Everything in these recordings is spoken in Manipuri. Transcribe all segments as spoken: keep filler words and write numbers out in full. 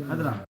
ꯅꯠꯇ꯭ꯔꯥ?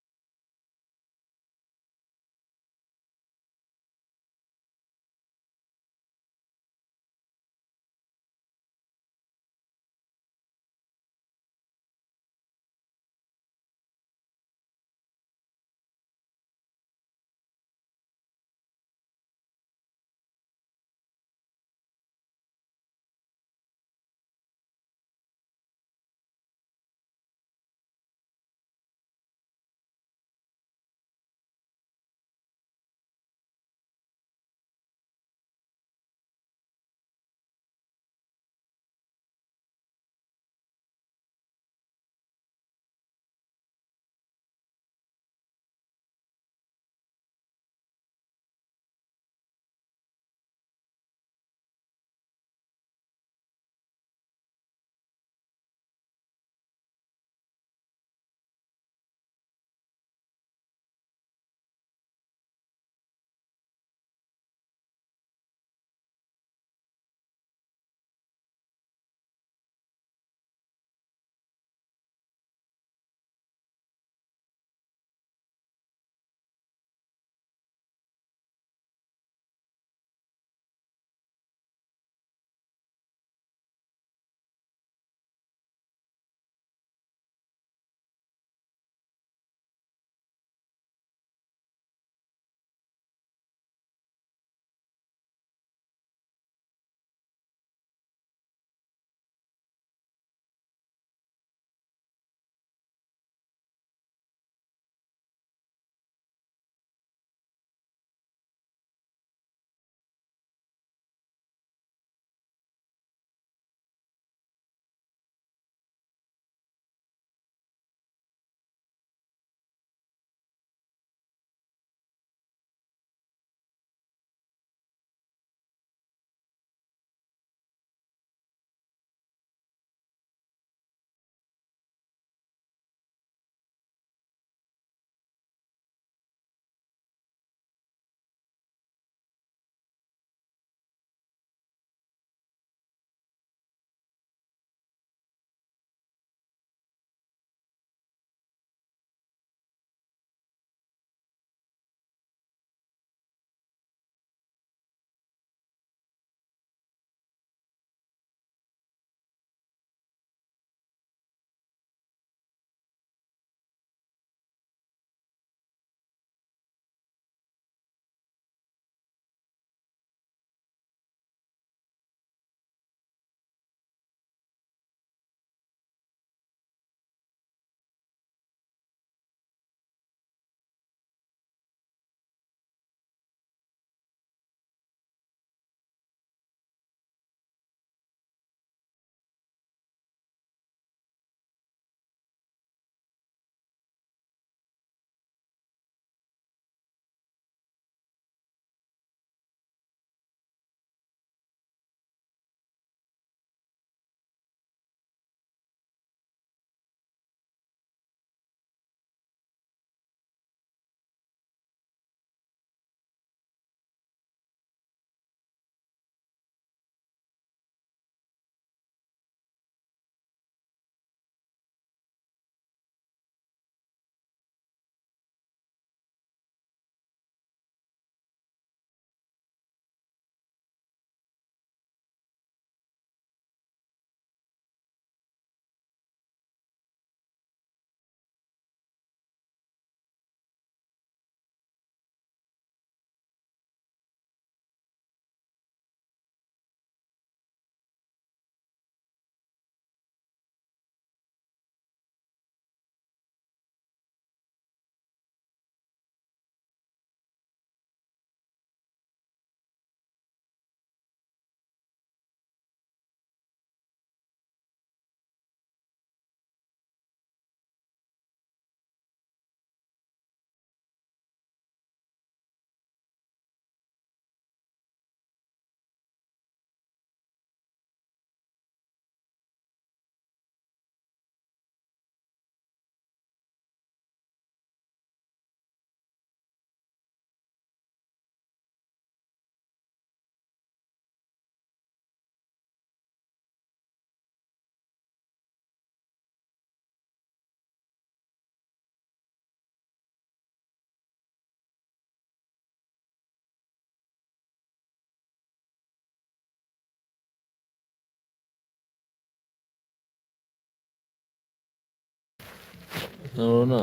ꯁꯥꯟꯅꯔꯣꯅ꯫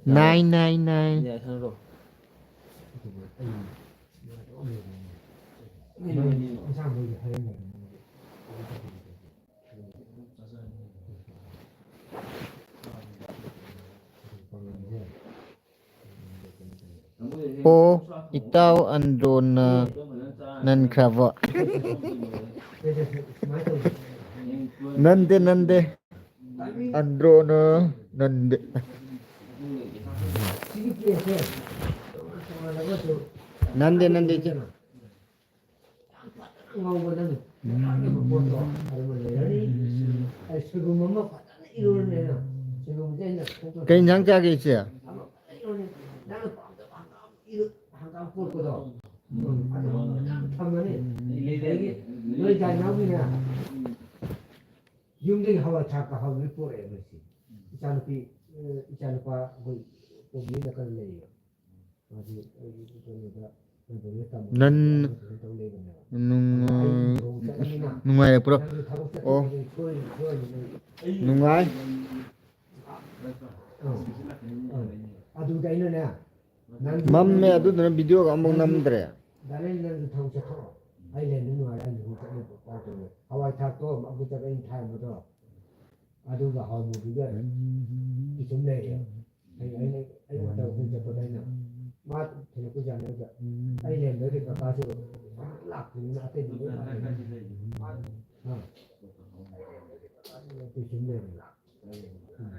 Nine nine nine. ꯌꯥꯏ, ꯁꯥꯟꯅꯔꯣ꯫ ꯑꯣ, ꯏꯇꯥꯎ ꯑꯟꯗ꯭ꯔꯣꯅ ꯅꯟꯈ꯭ꯔꯕꯣ? ꯅꯟꯗꯦ, ꯅꯟꯗꯦ꯫ ꯑꯟꯗ꯭ꯔꯣꯅ ꯅꯟꯗꯦ꯫ ꯅꯟꯗꯦ, ꯅꯟꯗꯦ, ꯏꯆꯦ꯫ ꯌꯥꯝ ꯐꯖꯅ ꯉꯧꯕ ꯅꯪ ꯆꯥꯅꯤꯡꯕ ꯄꯣꯠꯇꯣ ꯑꯗꯨꯃ ꯂꯩꯔꯅꯤ꯫ ꯑꯩ ꯁꯣꯏꯕꯨꯝ ꯑꯃ ꯐꯖꯅ ꯏꯔꯣꯜꯂꯦꯅ꯫ ꯁꯣꯏꯕꯨꯝꯁꯦ ꯑꯩꯅ ꯀꯣꯛꯇ ꯀꯩ ꯏꯟꯖꯥꯡ ꯆꯥꯒꯦ, ꯏꯆꯦ? ꯑꯃ ꯐꯖꯅ ꯏꯔꯣꯜꯂꯦ꯫ ꯅꯪꯅ ꯄꯥꯝꯖꯕ ꯍꯪꯒꯥꯝ ꯏꯔꯣ-, ꯍꯪꯒꯥꯝ ꯄꯣꯛꯄꯗꯣ꯫ ꯎꯝ, ꯑꯗꯨ ꯐꯖꯅ ꯊꯝꯃꯅꯤ꯫ ꯑꯗꯒꯤ ꯅꯣꯏ ꯗꯥꯏꯅꯥꯎꯒꯤꯅꯦ, ꯌꯨꯝꯗꯒꯤ ꯍꯋꯥꯏ ꯊ꯭ꯔꯥꯛꯀ ꯍꯧꯕꯒꯤ ꯄꯣꯔꯛꯑꯦ ꯃꯁꯤ꯫ ꯏꯆꯥꯅꯨꯄꯤ, ꯑ, ꯏꯆꯥꯅꯨꯄꯥ ꯑꯩꯈꯣꯏ ꯇꯣꯝꯕꯤ ꯅꯥꯀꯟ ꯂꯩꯌꯦ꯫ ꯃꯥꯗꯤ ꯑꯩꯒꯤ ꯀꯩꯅꯣꯗ ꯀꯩꯅꯣꯗ ꯇꯝꯕ ꯅꯟ-, ꯀꯩꯅꯣ ꯇꯧ ꯂꯩꯕꯅꯦꯕ꯫ ꯅꯨꯡ-, ꯑꯗꯣ ꯑꯩ ꯂꯨꯍꯣꯡ ꯆꯠꯂꯃꯤꯅ ꯅꯨꯡꯉꯥꯏꯔꯛꯄ꯭ꯔꯣ? ꯅꯪꯁꯨ ꯊꯕꯛ ꯑꯣ꯫ ꯆꯠꯊꯣꯛꯄꯗ ꯁꯣꯏ-, ꯁꯣꯏꯔꯅꯤ ꯅꯪ꯫ ꯅꯨꯡꯉꯥꯏ꯫ ꯑꯥ, ꯑꯥ꯫ ꯑꯗꯨꯗ ꯑꯩꯅꯅꯦ, ꯅꯪꯁꯨ ꯃꯝꯃꯦ, ꯅꯪꯁꯨ ꯑꯗꯨꯗꯨꯅ ꯚꯤꯗꯤꯑꯣꯒ ꯑꯃꯨꯛ ꯅꯪꯁꯨ ꯅꯝꯗ꯭ꯔꯦ꯫ ꯗꯥ ꯂꯦꯟ, ꯅꯪꯁꯨ ꯊꯕꯛ ꯆꯠꯊꯣꯛꯑꯣ꯫ ꯑꯩ ꯂꯦꯟꯗ ꯅꯨꯡꯉꯥꯏꯔꯦ, ꯑꯩ ꯂꯨꯍꯣꯡ ꯆꯠꯂꯦ ꯄꯥꯎ ꯇꯧꯔꯦ꯫ ꯍꯋꯥꯏ ꯊ꯭ꯔꯥꯛꯇꯣ ꯑꯃꯨꯛ ꯆꯠꯂꯦ ꯑꯩꯅ ꯊꯥꯏꯕꯗꯣ꯫ ꯑꯗꯨꯒ ꯍꯋꯥꯏ ꯃꯨꯕꯤꯒ ꯏꯆꯨꯝ ꯂꯩꯔꯦ꯫ ꯑꯩ, ꯑꯩꯅ, ꯑꯩ ꯃꯇꯝ ꯈꯨꯗꯤꯡ ꯆꯠꯄꯗ ꯑꯩꯅ ꯃꯥ ꯊꯤꯜꯂꯛꯄ ꯖꯥꯠꯅꯦ ꯑꯗꯨꯗ꯫ ꯑꯩ ꯂꯩꯔꯝꯗ꯭ꯔꯗꯤ ꯀꯀꯥꯁꯨ ꯂꯥꯛꯇꯣꯏꯅꯤꯅ ꯑꯇꯩꯗꯤ ꯂꯣꯏ ꯂꯥꯛꯑꯦ꯫ ꯑꯥ꯫ ꯏꯆꯨꯝ ꯂꯩꯔꯦ꯫ ꯎꯝ,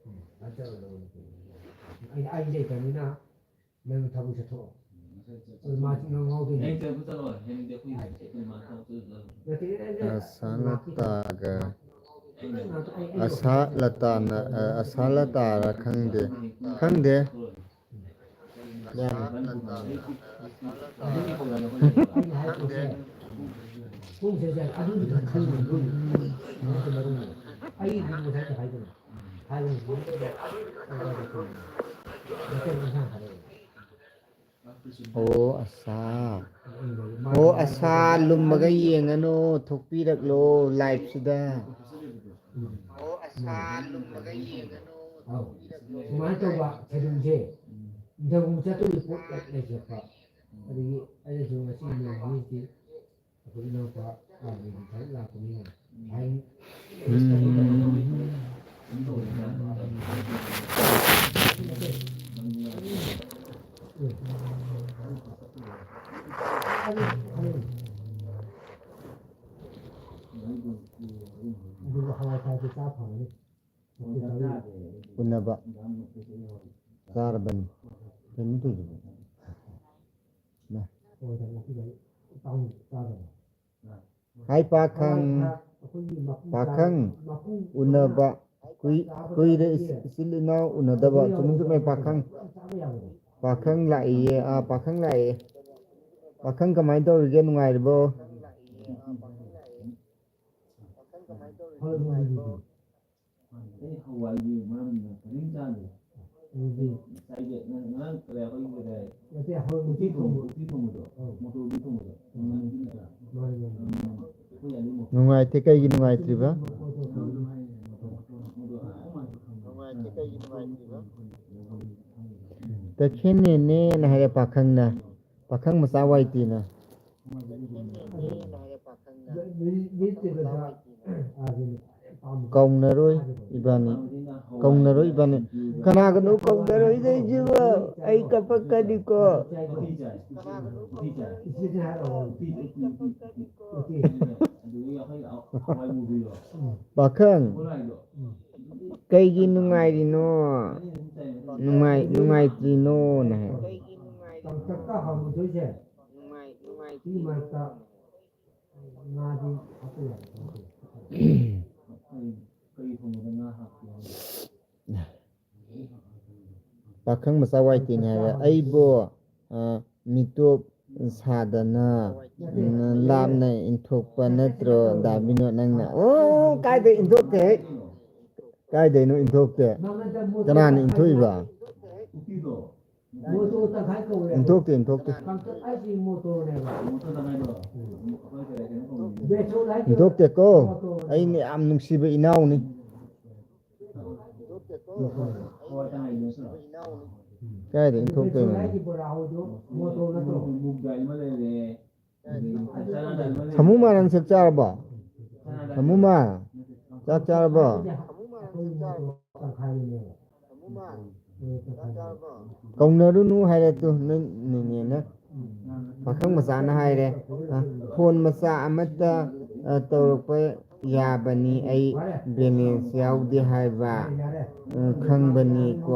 ꯎꯝ꯫ ꯑꯩ, ꯑꯩ ꯂꯩꯇꯕꯅꯤꯅ ꯅꯪ ꯊꯕꯛ ꯆꯠꯊꯣꯛꯑꯣ꯫ ꯑꯗꯨ ꯃꯥ ꯉꯥꯎ-, ꯉꯥꯎꯗꯣꯏꯅꯦ꯫ ꯅꯠꯇꯦ, ꯑꯩꯅ ꯑꯁꯥ ꯂꯇꯥꯒ, ꯑꯩ, ꯑꯩ ꯑꯁꯥ ꯂꯇꯥꯅ, ꯑ, ꯑꯁꯥ ꯂꯇꯥꯔ ꯈꯪꯗꯦ꯫ ꯈꯪꯗꯦ꯫ ꯌꯥꯝ ꯑꯩꯅ ꯍꯥꯏꯔꯛꯄꯁꯦ, ꯄꯨꯡꯁꯦ ꯑꯗꯨꯒꯤꯗ ꯈꯜꯂꯨ, ꯑꯗꯨꯒꯤ ꯃꯔꯨꯅꯤ꯫ ꯑꯩ ꯉꯁꯥꯏ ꯍꯥꯏꯗꯅ꯫ ꯑꯣ ꯑꯁꯥ꯫ ꯑꯣ ꯑꯁꯥ, ꯂꯨꯝꯃꯒ ꯌꯦꯡꯉꯅꯨ, ꯊꯣꯛꯄꯤꯔꯛꯂꯣ live ꯁꯤꯗ꯫ ꯑꯣ, ꯑꯁꯥ ꯂꯨꯝꯃꯒ ꯌꯦꯡꯒꯅꯨ, ꯑꯧ꯫ ꯇꯧꯕꯤꯔꯒꯅꯨ꯫ ꯁꯨꯃꯥꯏꯅ ꯇꯧꯕ ꯁꯦꯗꯨꯜꯁꯦ ꯅꯤꯡꯊꯧ ꯆꯠꯇꯣꯏꯒꯤ ꯄꯣꯠ ꯂꯩ-, ꯂꯩꯁꯦ꯫ ꯑꯗꯒꯤ ꯑꯩꯅꯁꯨ ꯉꯁꯤ ꯅꯣꯡ ꯅꯤꯅꯤꯁꯤ ꯑꯩꯈꯣꯏ ꯏꯅꯥꯎꯄꯥ ꯑꯥꯔꯃꯤꯒꯤ ꯊꯕꯛ ꯂꯥꯛꯄꯅꯤꯅ ꯍꯥꯏ-, ꯑꯗꯨꯒ ꯍꯋꯥꯏ ꯊ꯭ꯔꯥꯛꯇꯤ ꯆꯥ ꯐꯕꯅꯤ꯫ ꯎꯅꯕ ꯆꯥꯔꯕꯅꯤ꯫ ꯀꯩꯅꯣ ꯇꯧꯔꯤꯁꯤꯕꯣ? ꯅ꯫ ꯍꯥꯏ ꯄꯥꯈꯪ, ꯄꯥꯈꯪ ꯎꯅꯕ ꯀꯨꯏ-, ꯀꯨꯏꯔꯦ ꯏꯆꯤꯜ ꯏꯅꯥꯎ ꯎꯅꯗꯕ꯫ ꯆꯨꯝꯃꯤ ꯆꯨꯝꯃꯤ ꯄꯥꯈꯪ꯫ ꯄꯥꯈꯪ ꯂꯥꯛꯏꯌꯦ, ꯑꯥ, ꯄꯥꯈꯪ ꯂꯥꯛꯏꯌꯦ꯫ ꯄꯥꯈꯪ ꯀꯃꯥꯏꯅ ꯇꯧꯔꯤꯒꯦ, ꯅꯨꯡꯉꯥꯏꯔꯤꯕꯣ? ꯑꯩ ꯍꯋꯥꯏꯒꯤ ꯃꯔꯝꯗ ꯀꯔꯤꯝ ꯆꯥꯗꯦ꯫ ꯉꯁꯥꯏꯒꯤ ꯅꯪ ꯉꯔꯥꯡ ꯀꯔꯤ ꯑꯩꯈꯣꯏꯒꯤ ꯀꯔꯤ ꯎꯇꯤ ꯊꯣꯡꯕ, ꯎꯇꯤ ꯊꯣꯡꯕꯗꯣ, ꯃꯣꯇꯣꯔ ꯎꯇꯤ ꯊꯣꯡꯕꯗꯣ, ꯃꯪꯒꯟ ꯎꯇꯤ ꯅꯠꯇ꯭ꯔꯥ? ꯑꯩꯈꯣꯏ ꯑꯗꯨ ꯃꯣꯇꯣꯔ ꯅꯨꯡꯉꯥꯏꯇꯦ, ꯀꯩꯒꯤ ꯅꯨꯡꯉꯥꯏꯇ꯭ꯔꯤꯕ? ꯃꯣꯇꯣꯔ ꯑꯗꯨꯝ ꯍꯥꯏ-, ꯃꯣꯇꯣꯔ, ꯃꯣꯇꯣꯔ, ꯃꯣꯇꯣꯔ, ꯅꯨꯡꯉꯥꯏꯇꯦ, ꯀꯩꯒꯤ ꯅꯨꯡꯉꯥꯏꯇ꯭ꯔꯤꯕ? ꯇꯈꯦꯟꯅꯦꯅꯦꯅ ꯍꯥꯏꯔꯦ ꯄꯥꯈꯪꯅ꯫ ꯄꯥꯈꯪ ꯃꯆꯥ ꯋꯥꯏꯇꯤꯅ꯫ ꯀꯧꯅꯔꯣꯏ ꯏꯕꯥꯅꯤ꯫ ꯀꯧꯅꯔꯣꯏ ꯏꯕꯥꯅꯤ꯫ ꯀꯅꯥꯒꯅꯣ ꯀꯧꯅꯔꯣꯏꯗꯣꯏꯁꯤꯕꯣ? ꯑꯩ ꯀꯞꯄꯛꯀꯅꯤꯀꯣ꯫ ꯄꯥꯈꯪ, ꯀꯩꯒꯤ ꯅꯨꯡꯉꯥꯏꯔꯤꯅꯣ? ꯅꯨꯡꯉꯥꯏ-, ꯅꯨꯡꯉꯥꯏꯇ꯭ꯔꯤꯅꯣꯅ ꯍꯥꯏ꯫ ꯀꯪꯇꯛꯀ ꯍꯥꯎꯔꯣꯏꯗꯣꯏꯁꯦ꯫ ꯁꯤ ꯃꯔꯛꯇ ꯉꯥꯗꯤ ꯍꯥꯞꯄ ꯌꯥꯏ꯫ ꯄꯥꯈꯪ ꯃꯆꯥ ꯋꯥꯏꯇꯤꯡ ꯍꯥꯏꯔꯦ꯫ ꯑꯩꯕꯨ, ꯑ, ꯃꯤꯇꯣꯞ ꯁꯥꯗꯅ, ꯎꯝ, ꯂꯥꯞꯅ ꯏꯟꯊꯣꯛꯄ ꯅꯠꯇ꯭ꯔꯣ, ꯗꯥ ꯕꯤꯅꯣꯗ, ꯅꯪꯅ? ꯑꯣ, ꯀꯥꯏꯗ ꯏꯟꯊꯣꯛꯇꯦꯍꯦ? ꯀꯥꯏꯗꯩꯅꯣ ꯏꯟꯊꯣꯛꯇꯦ? ꯀꯅꯥꯅ ꯏꯟꯊꯣꯛꯏꯕ? ꯏꯟꯊꯣꯛꯇꯦ, ꯏꯟꯊꯣꯛꯇꯦ꯫ ꯏꯟꯊꯣꯛꯇꯦꯀꯣ꯫ ꯑꯩꯅ ꯌꯥꯝ ꯅꯨꯡꯁꯤꯕ ꯏꯅꯥꯎꯅꯤ꯫ ꯀꯥꯏꯗ ꯏꯟꯊꯣꯛꯇꯣꯏꯅꯣ? ꯁꯃꯨꯃꯥ, ꯅꯪ ꯆꯥꯛ ꯆꯥꯔꯕꯣ? ꯁꯃꯨꯃꯥ, ꯆꯥꯛ ꯆꯥꯔꯕꯣ? ꯀꯧꯅꯔꯨꯅꯨ ꯍꯥꯏꯔꯦ ꯇꯨ, ꯅꯣꯏ ꯅꯦꯅꯦꯅ꯫ ꯄꯥꯈꯪ ꯃꯆꯥꯅ ꯍꯥꯏꯔꯦ, ꯑ, "ꯐꯣꯟ ꯃꯆꯥ ꯑꯃꯠꯇ, ꯑ, ꯇꯧꯔꯛꯄ ꯌꯥꯕꯅꯤ, ꯑꯩ ꯕꯦꯂꯦꯟꯁ ꯌꯥꯎꯗꯦ ꯍꯥꯏꯕ, ꯑ, ꯈꯪꯕꯅꯤꯀꯣ?"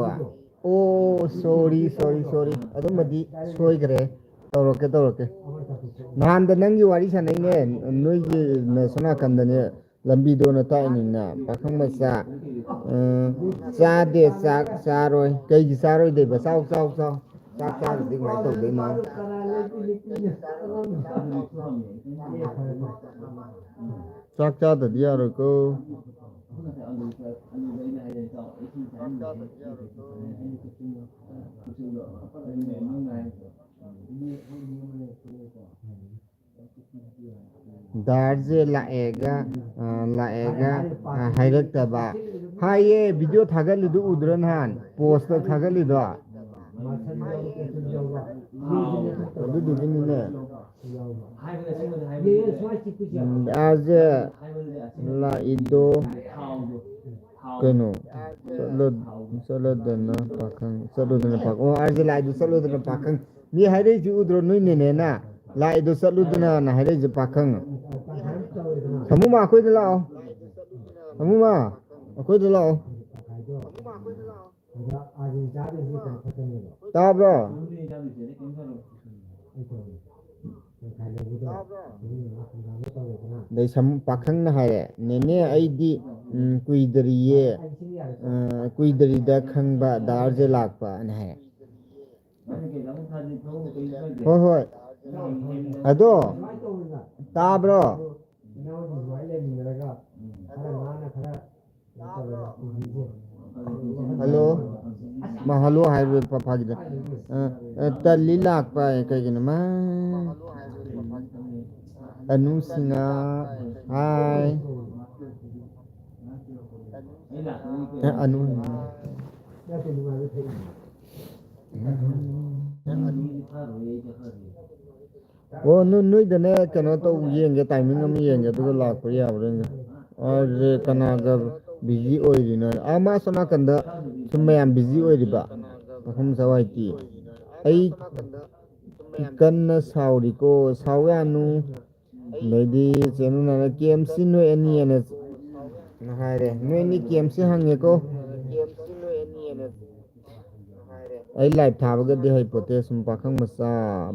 ꯑꯣ, ꯁꯣꯔꯤ, ꯁꯣꯔꯤ, ꯁꯣꯔꯤ, ꯑꯗꯨꯃꯗꯤ ꯁꯣꯏꯈ꯭ꯔꯦ꯫ ꯇꯧꯔꯛꯀꯦ, ꯇꯧꯔꯛꯀꯦ꯫ ꯅꯍꯥꯟꯗ ꯅꯪꯒꯤ ꯋꯥꯔꯤ ꯁꯥꯟꯅꯩꯅꯦ, ꯅꯣꯏꯒꯤ ꯅ-, ꯁꯣꯝ ꯅꯥꯀꯟꯗꯅꯦ꯫ ꯂꯝꯕꯤꯗꯣꯅ ꯇꯥꯛꯏꯅꯤꯅ, ꯄꯥꯈꯪ ꯃꯆꯥ꯫ ꯎꯝ, ꯆꯥꯗꯦ, ꯆꯥꯛ ꯆꯥꯔꯣꯏ꯫ ꯀꯩꯒꯤ ꯆꯥꯔꯣꯏꯗꯣꯏꯕ? ꯆꯥꯎ, ꯆꯥꯎ, ꯆꯥꯎ꯫ ꯆꯥꯛ ꯆꯥꯗ꯭ꯔꯗꯤ ꯀꯃꯥꯏꯅ ꯇꯧꯗꯣꯏꯅꯣ? ꯆꯥꯛ ꯆꯥꯗ꯭ꯔꯗꯤ ꯌꯥꯔꯣꯏꯀꯣ꯫ ꯗꯥꯔꯁꯦ ꯂꯥꯛꯑꯦꯒ, ꯑ, ꯂꯥꯛꯑꯦꯒ, ꯑ, ꯍꯥꯏꯔꯛꯇꯕ꯫ ꯍꯥꯏꯌꯦ, ꯚꯤꯗꯤꯑꯣ ꯊꯥꯒꯠꯂꯤꯗꯨ ꯎꯗ꯭ꯔꯣ ꯅꯍꯥꯟ? ꯄꯣꯁꯇ ꯊꯥꯒꯠꯂꯤꯗꯣ? ꯑꯗꯨꯗꯨꯒꯤꯅꯤꯅꯦ꯫ ꯎꯝ, ꯗꯥꯔꯁꯦ ꯂꯥꯛꯏꯗꯣ ꯀꯩꯅꯣ? ꯆꯠꯂ-, ꯆꯠꯂꯗꯅ ꯄꯥꯈꯪ, ꯆꯠꯂꯨꯗꯅ ꯄꯥꯈꯪ꯫ ꯑꯣ, ꯑꯥꯔꯖꯦ ꯂꯥꯛꯏꯗꯣ ꯆꯠꯂꯨꯗꯅ ꯄꯥꯈꯪ꯫ ꯃꯤ ꯍꯥꯏꯔꯛꯏꯁꯤ ꯎꯗ꯭ꯔꯣ ꯅꯣꯏ ꯅꯦꯅꯦꯅ? ꯂꯥꯛꯏꯗꯣ ꯆꯠꯂꯨꯗꯅ ꯍꯥꯏꯔꯛꯏꯁꯦ ꯄꯥꯈꯪ꯫ ꯁꯃꯨꯃ, ꯑꯩꯈꯣꯏꯗ ꯂꯥꯛꯑꯣ꯫ ꯁꯃꯨꯃ, ꯑꯩꯈꯣꯏꯗ ꯂꯥꯛꯑꯣ꯫ ꯇꯥꯕ꯭ꯔꯣ? ꯑꯗꯩ ꯁꯝ-, ꯄꯥꯈꯪꯅ ꯍꯥꯏꯔꯦ, "ꯅꯦꯅꯦ, ꯑꯩꯗꯤ, ꯎꯝ, ꯀꯨꯏꯗꯔꯤꯌꯦ, ꯑ, ꯀꯨꯏꯗꯔꯤꯗ ꯈꯪꯕ ꯗꯥꯔꯁꯦ ꯂꯥꯛꯄ"ꯅ ꯍꯥꯏ꯫ ꯍꯣꯏ, ꯍꯣꯏ꯫ ꯑꯗꯣ, ꯇꯥꯕ꯭ꯔꯣ? ꯍꯜꯂꯣ? ꯃꯍꯥ- ꯍꯜꯂꯣ ꯍꯥꯏꯕ ꯐꯥꯒꯤꯗ꯫ ꯑ, ꯑ, ꯇꯜꯂꯤ ꯂꯥꯛꯄ ꯍꯥꯏ, ꯀꯩꯒꯤꯅꯣ ꯃꯥ? ꯑꯅꯨ ꯁꯤꯡꯍ꯫ ꯍꯥꯏ꯫ ꯑ, ꯑꯅꯨ꯫ ꯑꯣ, ꯅꯣꯏ-, ꯅꯣꯏꯗꯅꯦ, ꯀꯩꯅꯣ ꯇꯧ ꯌꯦꯡꯒꯦ, ꯇꯥꯏꯃꯤꯡ ꯑꯃ ꯌꯦꯡꯒꯦ, ꯑꯗꯨꯒ ꯂꯥꯛꯄ ꯌꯥꯕ꯭ꯔꯥ ꯌꯦꯡꯒꯦ꯫ ꯑꯁꯦ ꯀꯅꯥꯒ ꯕꯤꯖꯤ ꯑꯣꯏꯔꯤꯅꯣ? ꯑꯥ, ꯃꯥ ꯁꯣꯝ ꯅꯥꯀꯟꯗ ꯁꯨꯝ ꯃꯌꯥꯝ ꯕꯤꯖꯤ ꯑꯣꯏꯔꯤꯕ꯫ ꯃꯐꯝ ꯆꯥꯋꯥꯏꯇꯤ꯫ ꯑꯩ ꯀꯟꯅ ꯁꯥꯎꯔꯤꯀꯣ, ꯁꯥꯎ ꯌꯥꯅꯨ꯫ ꯑꯗꯩꯗꯤ ꯆꯦꯅꯨꯅ ꯀꯦ ꯑꯦꯝ ꯁꯤ ꯅꯣꯏ ꯑꯅꯤ ꯑꯅ ꯍꯥꯏꯔꯦ꯫ ꯅꯣꯏ ꯑꯅꯤ ꯀꯦ ꯑꯦꯝ ꯁꯤ ꯍꯪꯉꯦꯀꯣ꯫ ꯑꯩ ꯂꯥꯏꯚ ꯊꯥꯕꯒꯗꯤ ꯍꯩꯄꯣꯠꯇꯦ, ꯁꯨꯝ ꯄꯥꯈꯪ ꯃꯆꯥ꯫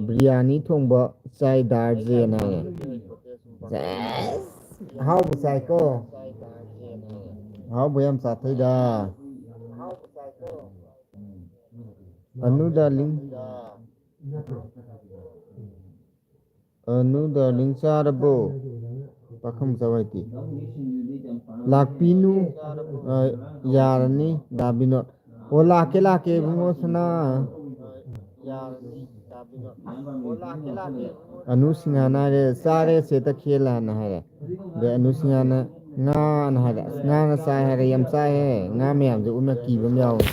ꯕꯤꯔꯌꯥꯅꯤ ꯊꯣꯡꯕ ꯆꯥꯏ ꯗꯥꯔꯖꯦꯅ ꯍꯥꯏꯌꯦ꯫ ꯁꯦꯁ! ꯑꯍꯥꯎꯕ ꯆꯥꯏꯀꯣ? ꯑꯍꯥꯎꯕ ꯌꯥꯝ ꯆꯥꯊꯩꯗ꯫ ꯑꯅꯨ ꯗꯥꯔꯂꯤꯡ꯫ ꯑꯅꯨ ꯗꯥꯔꯂꯤꯡ ꯆꯥꯔꯕꯣ? ꯄꯥꯈꯪ ꯆꯥꯎ ꯍꯥꯏꯗꯤ꯫ ꯂꯥꯛꯄꯤꯅꯨ꯫ ꯑ, ꯌꯥꯔꯅꯤ, ꯗꯥ ꯕꯤꯅꯣꯗ꯫ ꯑꯣ, ꯂꯥꯛꯀꯦ, ꯂꯥꯛꯀꯦ, ꯏꯕꯨꯡꯉꯣ ꯁꯅꯥ꯫ ꯑꯅꯨ ꯁꯤꯡꯍꯅ ꯍꯥꯏꯔꯦ, "ꯆꯥꯔꯦ ꯆꯦ ꯇꯈꯦꯜ" ꯍꯥꯏꯅ ꯍꯥꯏꯔꯦ꯫ ꯑꯗꯩ ꯑꯅꯨ ꯁꯤꯡꯍꯅ, "ꯉꯥꯅ" ꯍꯥꯏꯔꯦ꯫ "ꯑꯁ, ꯉꯥꯅ ꯆꯥꯏ" ꯍꯥꯏꯔꯦ, ꯌꯥꯝ ꯆꯥꯏꯍꯦ꯫ ꯉꯥ ꯃꯌꯥꯝꯁꯦ ꯎꯅ ꯀꯤꯕ ꯑꯃ ꯌꯥꯎꯋꯦ꯫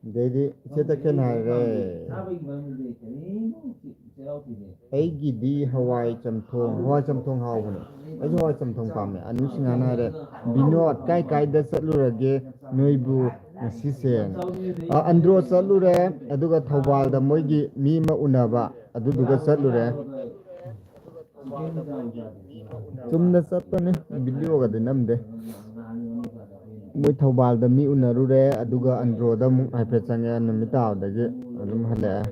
ꯑꯗꯩꯗꯤ ꯏꯆꯦ ꯇꯈꯦꯜ ꯍꯥꯏꯔꯦ꯫ ꯑꯩꯒꯤꯗꯤ ꯍꯋꯥꯏ ꯆꯝꯊꯣꯡ, ꯍꯋꯥꯏ ꯆꯝꯊꯣꯡ ꯍꯥꯎꯕꯅꯦ꯫ ꯑꯩꯁꯨ ꯍꯋꯥꯏ ꯆꯝꯊꯣꯡ ꯄꯥꯝꯃꯦ꯫ ꯑꯅꯨ ꯁꯤꯡꯍꯅ ꯍꯥꯏꯔꯦ, "ꯕꯤꯅꯣꯗ, ꯀꯥꯏ ꯀꯥꯏꯗ ꯆꯠꯂꯨꯔꯒꯦ ꯅꯣꯏꯕꯨ ꯉꯁꯤꯁꯦ?" ꯑ, ꯑꯟꯗ꯭ꯔꯣ ꯆꯠꯂꯨꯔꯦ, ꯑꯗꯨꯒ ꯊꯧꯕꯥꯜꯗ ꯃꯣꯏꯒꯤ ꯃꯤ ꯑꯃ ꯎꯅꯕ, ꯑꯗꯨꯗꯨꯒ ꯆꯠꯂꯨꯔꯦ꯫ ꯆꯨꯝꯅ ꯆꯠꯄꯅꯦ, ꯚꯤꯗꯤꯑꯣꯒꯗꯤ ꯅꯝꯗꯦ꯫ ꯃꯣꯏ ꯊꯧꯕꯥꯜꯗ ꯃꯤ ꯎꯅꯔꯨꯔꯦ, ꯑꯗꯨꯒ ꯑꯟꯗ꯭ꯔꯣꯗ ꯑꯃꯨꯛ ꯍꯥꯏꯐꯦꯠ ꯆꯪꯉꯛꯑꯦ, ꯅꯨꯃꯤꯠ ꯇꯥꯕꯗꯒꯤ ꯑꯗꯨꯝ ꯍꯜꯂꯛꯑꯦ꯫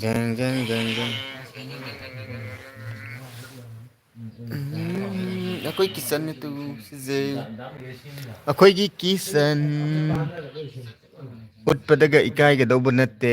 ꯖꯦꯡ, ꯖꯦꯡ, ꯖꯦꯡ, ꯖꯦꯡ꯫ ꯎꯝ, ꯑꯩꯈꯣꯏ ꯀꯤꯆꯟꯅꯤ ꯇꯨ, ꯁꯤꯁꯦ꯫ ꯑꯩꯈꯣꯏꯒꯤ ꯀꯤꯆꯟ꯫ ꯎꯠꯄꯗꯒ ꯏꯀꯥꯏꯒꯗꯧꯕ ꯅꯠꯇꯦ꯫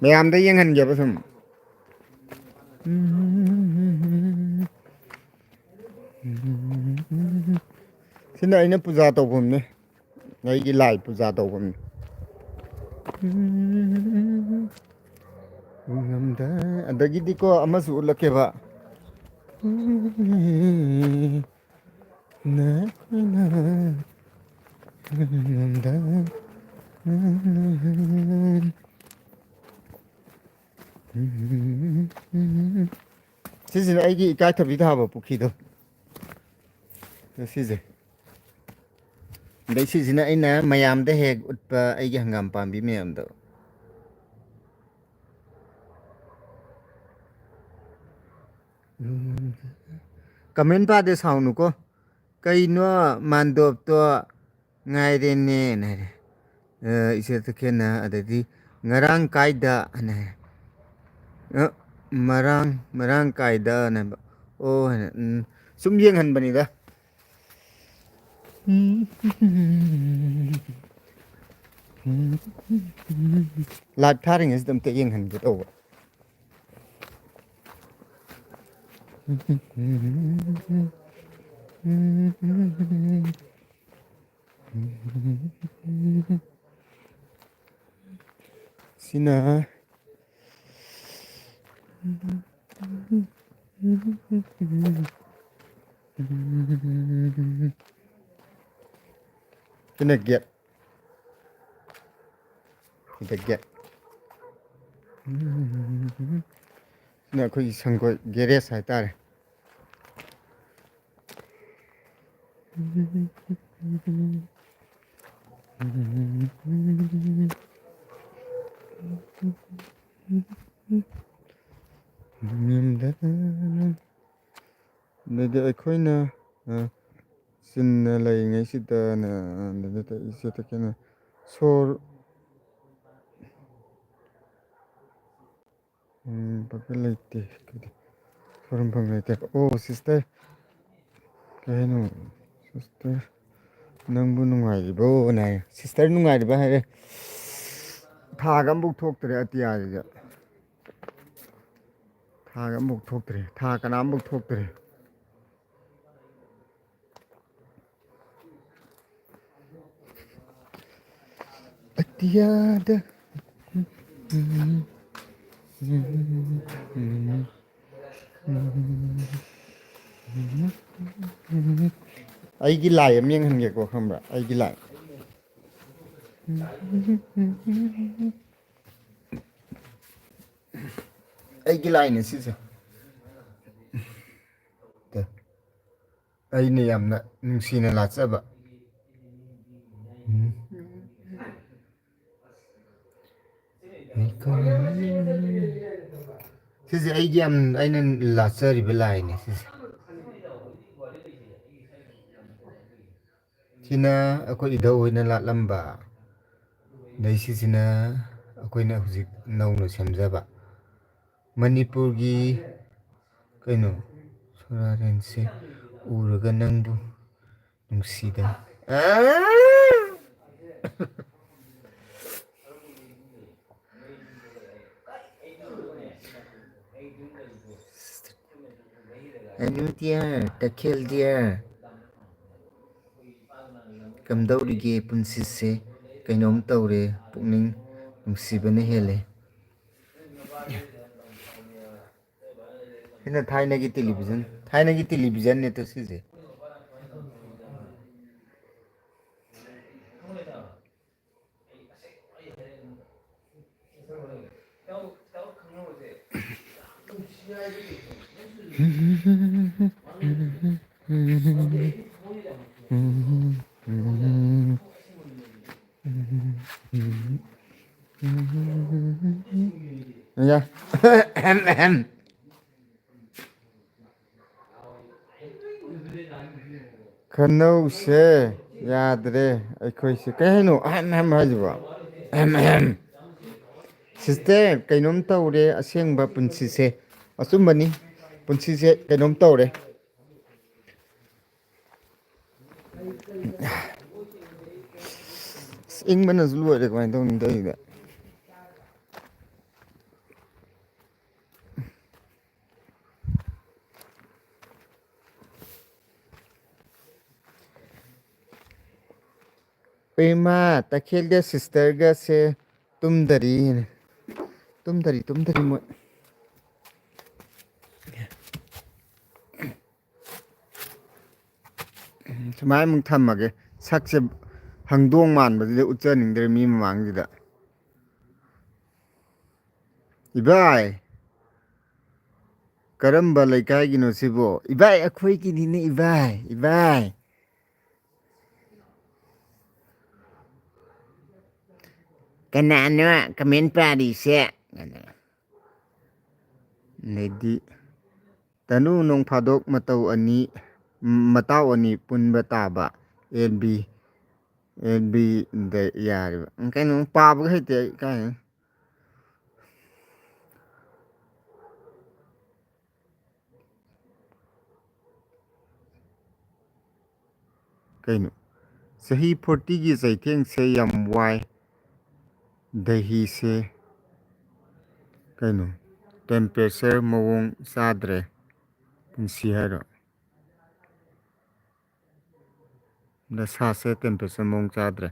ꯃꯌꯥꯝꯗ ꯌꯦꯡꯍꯟꯒꯦꯕ ꯁꯨꯝ꯫ ꯁꯤꯅ ꯑꯩꯅ ꯄꯨꯖꯥ ꯇꯧꯐꯝꯅꯦ꯫ ꯑꯩꯒꯤ ꯂꯥꯏ ꯄꯨꯖꯥ ꯇꯧꯐꯝꯅꯦ꯫ ꯑꯗꯒꯤꯗꯤꯀꯣ, ꯑꯃꯁꯨ ꯎꯠꯂꯛꯀꯦꯕ꯫ ꯁꯤꯁꯤꯅ ꯑꯩꯒꯤ ꯏꯀꯥꯏꯊꯕꯤ ꯊꯥꯕ ꯄꯨꯈ꯭ꯔꯤꯗꯣ꯫ ꯁꯤꯁꯦ꯫ ꯑꯗꯩ ꯁꯤꯁꯤꯅ ꯑꯩꯅ ꯃꯌꯥꯝꯗ ꯍꯦꯛ ꯎꯠꯄ ꯑꯩꯒꯤ ꯍꯪꯒꯥꯝ ꯄꯥꯝꯕꯤ ꯃꯌꯥꯝꯗꯣ꯫ ꯀꯃꯦꯟ ꯄꯥꯗꯦ, ꯁꯥꯎꯅꯨꯀꯣ꯫ "ꯀꯩꯅꯣ, ꯃꯥꯟꯗꯣꯞꯇꯣ ꯉꯥꯏꯔꯦꯅꯦꯅ" ꯍꯥꯏꯔꯦ꯫ ꯑ, ꯏꯆꯦ ꯇꯈꯦꯜꯅ ꯑꯗꯩꯗꯤ "ꯉꯔꯥꯡ ꯀꯥꯏꯗ?" ꯍꯥꯏꯅ ꯍꯥꯏ꯫ ꯑ, "ꯃꯔꯥꯡ, ꯃꯔꯥꯡ ꯀꯥꯏꯗ?" ꯍꯥꯏꯅ ꯍꯥꯏꯕ꯫ "ꯑꯣ" ꯍꯥꯏꯅ, ꯎꯝ, ꯁꯨꯝ ꯌꯦꯡꯍꯟꯕꯅꯤꯗ꯫ ꯂꯥꯏꯚ ꯊꯥꯔꯤꯉꯩꯁꯤꯗ ꯑꯝꯇ ꯌꯦꯡꯍꯟꯒꯦ ꯇꯧꯕ꯫ ꯁꯤꯅ ꯁꯤꯅ ꯒꯦꯠ꯫ ꯁꯤꯗ ꯒꯦꯠ꯫ ꯁꯤꯅ ꯑꯩꯈꯣꯏꯒꯤ ꯁꯪꯒꯣꯏ ꯒꯦꯔꯦꯖ ꯍꯥꯏꯇꯥꯔꯦ꯫ ꯑꯗꯩꯗꯤ ꯑꯩꯈꯣꯏꯅ, ꯑ, ꯆꯤꯟꯅ ꯂꯩꯔꯤꯉꯩꯁꯤꯗꯅ, ꯑ, ꯑꯗꯩꯗꯤ ꯏꯆꯦ ꯇꯈꯦꯜꯅ ꯁꯣꯔ ꯎꯝ, ꯄꯥꯛꯄ ꯂꯩꯇꯦ꯫ ꯀꯩꯗꯤ? ꯈꯣꯏꯔꯝꯐꯝ ꯂꯩꯇꯦ꯫ ꯑꯣ, ꯁꯤꯁꯇꯔ꯫ ꯀꯩ ꯍꯥꯏꯅꯣ? ꯁꯤꯁꯇꯔ, "ꯅꯪꯕꯨ ꯅꯨꯡꯉꯥꯏꯔꯤꯕꯣꯅ" ꯍꯥꯏ꯫ ꯁꯤꯁꯇꯔ ꯅꯨꯡꯉꯥꯏꯔꯤꯕ ꯍꯥꯏꯔꯦ꯫ ꯊꯥꯒ ꯑꯃꯐꯥꯎ ꯊꯣꯛꯇ꯭ꯔꯦ ꯑꯇꯤꯌꯥꯁꯤꯗ꯫ ꯊꯥꯒ ꯑꯃꯐꯥꯎ ꯊꯣꯛꯇ꯭ꯔꯦ꯫ ꯊꯥ ꯀꯅꯥꯝꯐꯥꯎ ꯊꯣꯛꯇ꯭ꯔꯦ꯫ ꯑꯇꯤꯌꯥꯗ꯫ ꯑꯩꯒꯤ ꯂꯥꯏ ꯑꯃ ꯌꯦꯡꯍꯟꯒꯦꯀꯣ, ꯈꯪꯕ꯭ꯔꯥ? ꯑꯩꯒꯤ ꯂꯥꯏ꯫ ꯑꯩꯒꯤ ꯂꯥꯏꯅꯦ ꯁꯤꯁꯦ꯫ ꯑꯩꯅ ꯌꯥꯝꯅ ꯅꯨꯡꯁꯤꯅ ꯂꯥꯠꯆꯕ꯫ ꯎꯝ꯫ ꯁꯤꯁꯦ ꯑꯩꯒꯤ ꯌꯥꯝ, ꯑꯩꯅ ꯂꯥꯠꯆꯔꯤꯕ ꯂꯥꯏꯅꯦ ꯁꯤꯁꯦ꯫ ꯁꯤꯅ ꯑꯩꯈꯣꯏ ꯏꯙꯧ ꯍꯣꯏꯅ ꯂꯥꯠꯂꯝꯕ꯫ ꯑꯗꯩ ꯁꯤꯁꯤꯅ ꯑꯩꯈꯣꯏꯅ ꯍꯧꯖꯤꯛ ꯅꯧꯅ ꯁꯦꯝꯖꯕ꯫ ꯃꯅꯤꯄꯨꯔꯒꯤ ꯀꯩꯅꯣ, ꯁꯣꯔꯥꯔꯦꯟꯁꯦ ꯎꯔꯒ ꯅꯪꯕꯨ ꯅꯨꯡꯁꯤꯗ꯫ ꯑꯥ! Anu dear, ꯇꯈꯦꯜ dear꯫ ꯀꯝꯗꯧꯔꯤꯒꯦ ꯄꯨꯟꯁꯤꯁꯦ? ꯀꯩꯅꯣꯝ ꯇꯧꯔꯦ, ꯄꯨꯛꯅꯤꯡ ꯅꯨꯡꯁꯤꯕꯅ ꯍꯦꯜꯂꯦ꯫ ꯁꯤꯅ ꯊꯥꯏꯅꯒꯤ ꯇꯦꯂꯤꯚꯤꯖꯟ, ꯊꯥꯏꯅꯒꯤ ꯇꯦꯂꯤꯚꯤꯖꯟꯅꯦ ꯇꯨ ꯁꯤꯁꯦ꯫ ꯌꯥ꯫ ꯑꯍꯝ, ꯑꯍꯝ꯫ ꯈꯟꯅꯧꯁꯦ ꯌꯥꯗ꯭ꯔꯦ ꯑꯩꯈꯣꯏꯁꯦ꯫ ꯀꯩ ꯍꯥꯏꯅꯣ? ꯑꯍꯝ, ꯑꯍꯝ ꯍꯥꯏꯁꯤꯕꯣ? ꯑꯍꯝ, ꯑꯍꯝ꯫ ꯁꯤꯁꯇꯔ, ꯀꯩꯅꯣꯝ ꯇꯧꯔꯦ ꯑꯁꯦꯡꯕ ꯄꯨꯟꯁꯤꯁꯦ꯫ ꯑꯆꯨꯝꯕꯅꯤ꯫ ꯄꯨꯟꯁꯤꯁꯦ ꯀꯩꯅꯣꯝ ꯇꯧꯔꯦ꯫ ꯑꯁ, ꯏꯪꯕꯅꯁꯨ ꯂꯣꯏꯔꯦ, ꯀꯃꯥꯏꯅ ꯇꯧꯅꯤ ꯇꯧꯔꯤꯗ? ꯄꯦꯃꯥ, ꯇꯈꯦꯜꯒ ꯁꯤꯁꯇꯔꯒꯁꯦ ꯇꯨꯝꯗꯔꯤ꯫ ꯇꯨꯝꯗꯔꯤ, ꯇꯨꯝꯗꯔꯤ ꯃꯣꯏ꯫ ꯁꯨꯃꯥꯏꯅ ꯑꯃꯨꯛ ꯊꯝꯃꯒꯦ꯫ ꯁꯛꯁꯦ ꯍꯪꯗꯣꯡ ꯃꯥꯟꯕꯁꯤꯗ ꯎꯠꯆꯅꯤꯡꯗ꯭ꯔꯦ ꯃꯤ ꯃꯃꯥꯡꯁꯤꯗ꯫ ꯏꯕꯥꯏ, ꯀꯔꯝꯕ ꯂꯩꯀꯥꯏꯒꯤꯅꯣ ꯁꯤꯕꯣ? ꯏꯕꯥꯏ, ꯑꯩꯈꯣꯏꯒꯤꯅꯤꯅꯦ ꯏꯕꯥꯏ, ꯏꯕꯥꯏ꯫ ꯀꯅꯥꯅꯣ ꯀꯃꯦꯟ ꯄꯥꯔꯤꯁꯦ? ꯑꯗꯩꯗꯤ, "ꯇꯅꯨ, ꯅꯣꯡ ꯐꯥꯗꯣꯛ ꯃꯇꯧ ꯑꯅꯤ, ꯃꯇꯥꯎ ꯑꯅꯤ ꯄꯨꯟꯕ ꯇꯥꯕ꯫ ꯑꯦꯜ ꯕꯤ, ꯑꯦꯜ ꯕꯤꯗ ꯌꯥꯔꯤꯕ"꯫ ꯀꯩꯅꯣ, ꯄꯥꯕꯒ ꯍꯩꯇꯦ ꯑꯩ, ꯀꯥꯏ꯫ ꯀꯩꯅꯣ? ꯆꯍꯤ ꯐꯣꯔꯇꯤꯒꯤ ꯆꯩꯊꯦꯡꯁꯦ ꯌꯥꯝ ꯋꯥꯏ꯫ ꯗꯍꯤꯁꯦ ꯀꯩꯅꯣ? ꯇꯦꯝꯄꯔꯦꯆꯔ ꯃꯑꯣꯡ ꯆꯥꯗ꯭ꯔꯦ꯫ ꯄꯨꯟꯁꯤ ꯍꯥꯏꯔꯣ? ꯅꯁꯥꯁꯦ ꯇꯦꯝꯄꯔꯦꯆꯔ ꯃꯑꯣꯡ ꯆꯥꯗ꯭ꯔꯦ꯫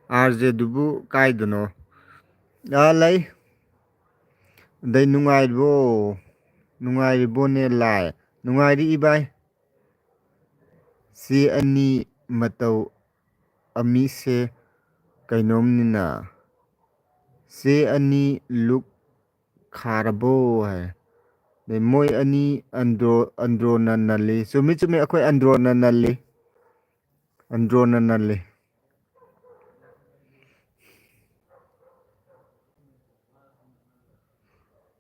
ꯑꯥꯔ ꯖꯦꯗꯨꯕꯨ ꯀꯥꯏꯗꯅꯣ? ꯑꯥ, ꯂꯩ꯫ ꯑꯗꯩ, "ꯅꯨꯡꯉꯥꯏꯔꯤꯕꯣ? ꯅꯨꯡꯉꯥꯏꯔꯤꯕꯣꯅꯦ ꯂꯥꯏ?" ꯅꯨꯡꯉꯥꯏꯔꯤ ꯏꯕꯥꯏ꯫ ꯆꯦ ꯑꯅꯤ ꯃꯇꯧ ꯑꯃꯤꯁꯦ ꯀꯩꯅꯣꯝꯅꯤꯅ꯫ ꯆꯦ ꯑꯅꯤ ꯂꯨꯛ ꯈꯥꯔꯕꯣ ꯍꯥꯏ꯫ ꯑꯗꯩ, "ꯃꯣꯏ ꯑꯅꯤ ꯑꯟꯗ꯭ꯔꯣ-, ꯑꯟꯗ꯭ꯔꯣꯅ ꯅꯜꯂꯤ"꯫ ꯆꯨꯝꯃꯤ, ꯆꯨꯝꯃꯤ, ꯑꯩꯈꯣꯏ ꯑꯟꯗ꯭ꯔꯣꯅ ꯅꯜꯂꯤ꯫ ꯑꯟꯗ꯭ꯔꯣꯅ ꯅꯜꯂꯤ꯫